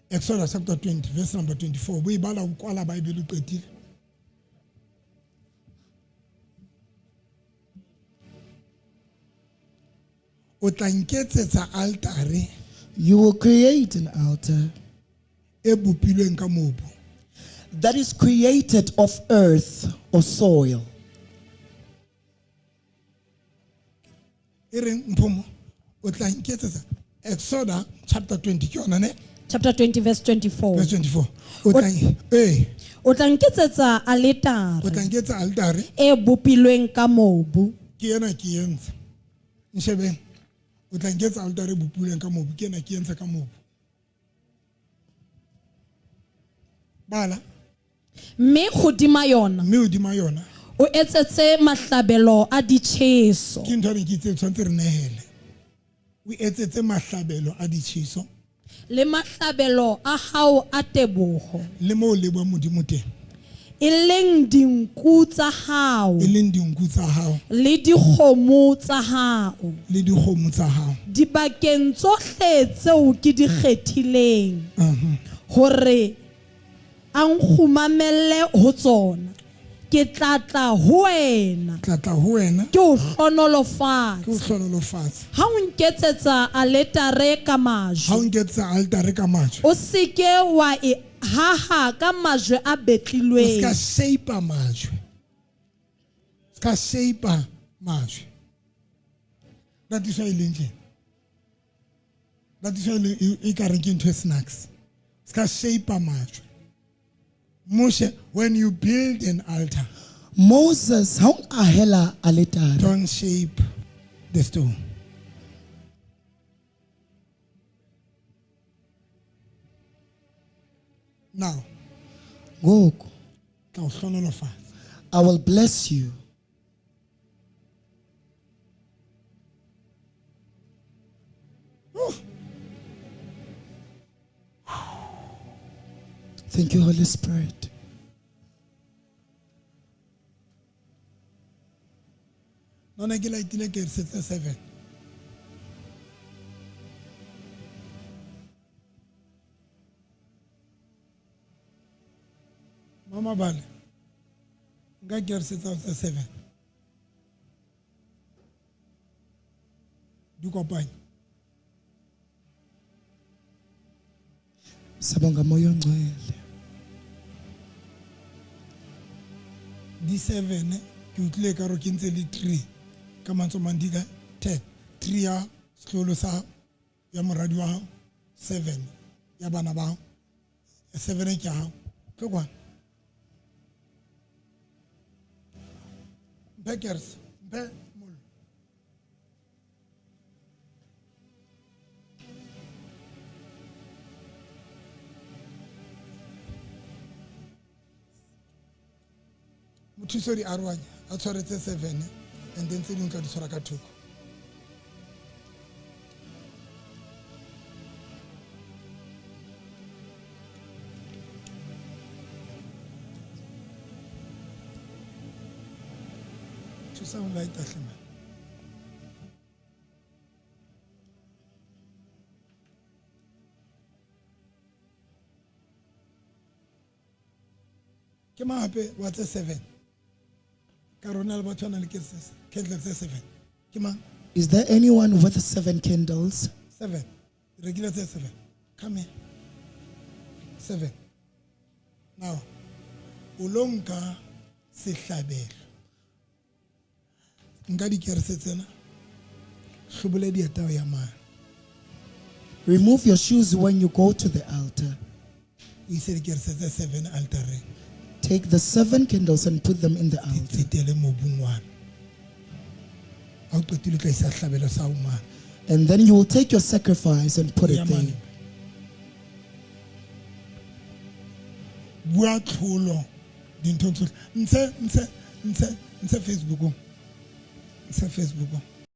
Exodus chapter 20 verse number 24. Bo e bala o kwala Bible o qetile. O tla nketsetsa altare You will create an altar e bopilweng ka mobu. that is created of earth or soil. E reng mphomo o tla nketsetsa Exodus chapter 20 ke yona ne Chapter 20 verse 24. verse 24. O tla eh O tla nketsetsa o aletare tla nketsa altare e bopilweng ka mobu. ke ena ke entse. Nshebeng. O tla nketsa altare e bopilweng ka mobu ke ena ke entse ka mobu. Bala Mme hodima yona mme hodima yona o etsetse mahlabelo a ditjheso ke ntho e ke itse tshwanetse re nehele. O etsetse mahlabelo a ditjheso le mahlabelo a hao a teboho le moo lebohang Modimo teng. e leng dinku tsa hao E leng dinku tsa hao le dikgomo tsa hao le dikgomo tsa hao. dibakeng tsohle tseo ke di kgethileng hore a nkgumamelle ho tsona ke tla tla ho wena Tla tla ho wena ke o ke o hlonolofatse hlonolofatse. ha o nketsetsa aletare ka Ha o majwe nketsetsa altare ka majwe o seke wa e haha ka majwe a o ska betlilweng shape majwe. Ska shape majwe. That is why e leng tjena. That is why e ka re ke ntho e snacks. Ska shape majwe. Moshe, when you build an altar, Moses, ha o ahela aletare, don't shape the stone. Now, ngoku tla o hlonolofatsa. I will bless you. Whew. Thank you, Holy Spirit. Nona ke laetile kerese tse 7. Mama bale. Nka kerese tsa tse 7. Di kopanye. Siyabonga moya ongcwele. Di 7 ke utlwile ka re ke ntse le 3 ka mantswe a mang di ka 10. 3 ya setlolo sa ya moradi wa hao, 7 ya bana ba hao, 7 ke ya hao. Tlo kwana. Mphe kerese, mphe mollo. Mothuso di arohanya, a tshware tse 7 and then tse ding tla di tshwara ka thoko. Thusa ho light-a hle man. Ke mang hape wa tse 7? Ka rona le batho ba nang le candle tse 7. Ke mang? Is there anyone with 7 candles? 7. Rekile tse 7. Come here. 7. Now, o lo nka sehlabelo. Nka dikerese tsena. Hlobole dieta ho ya mane. Remove your shoes when you go to the altar. O ise dikerese tse 7 altareng. Take the 7 candles and put them in the altar. Tsetele mobung wa. Ha o qetile o tla isa sehlabelo sa hao mane. And then you will take your sacrifice and put it Ya there. mane. Bua tlholo dinthong tsohle. Ntshe, ntshe, ntshe, ntshe Facebookong. Ntshe Facebookong.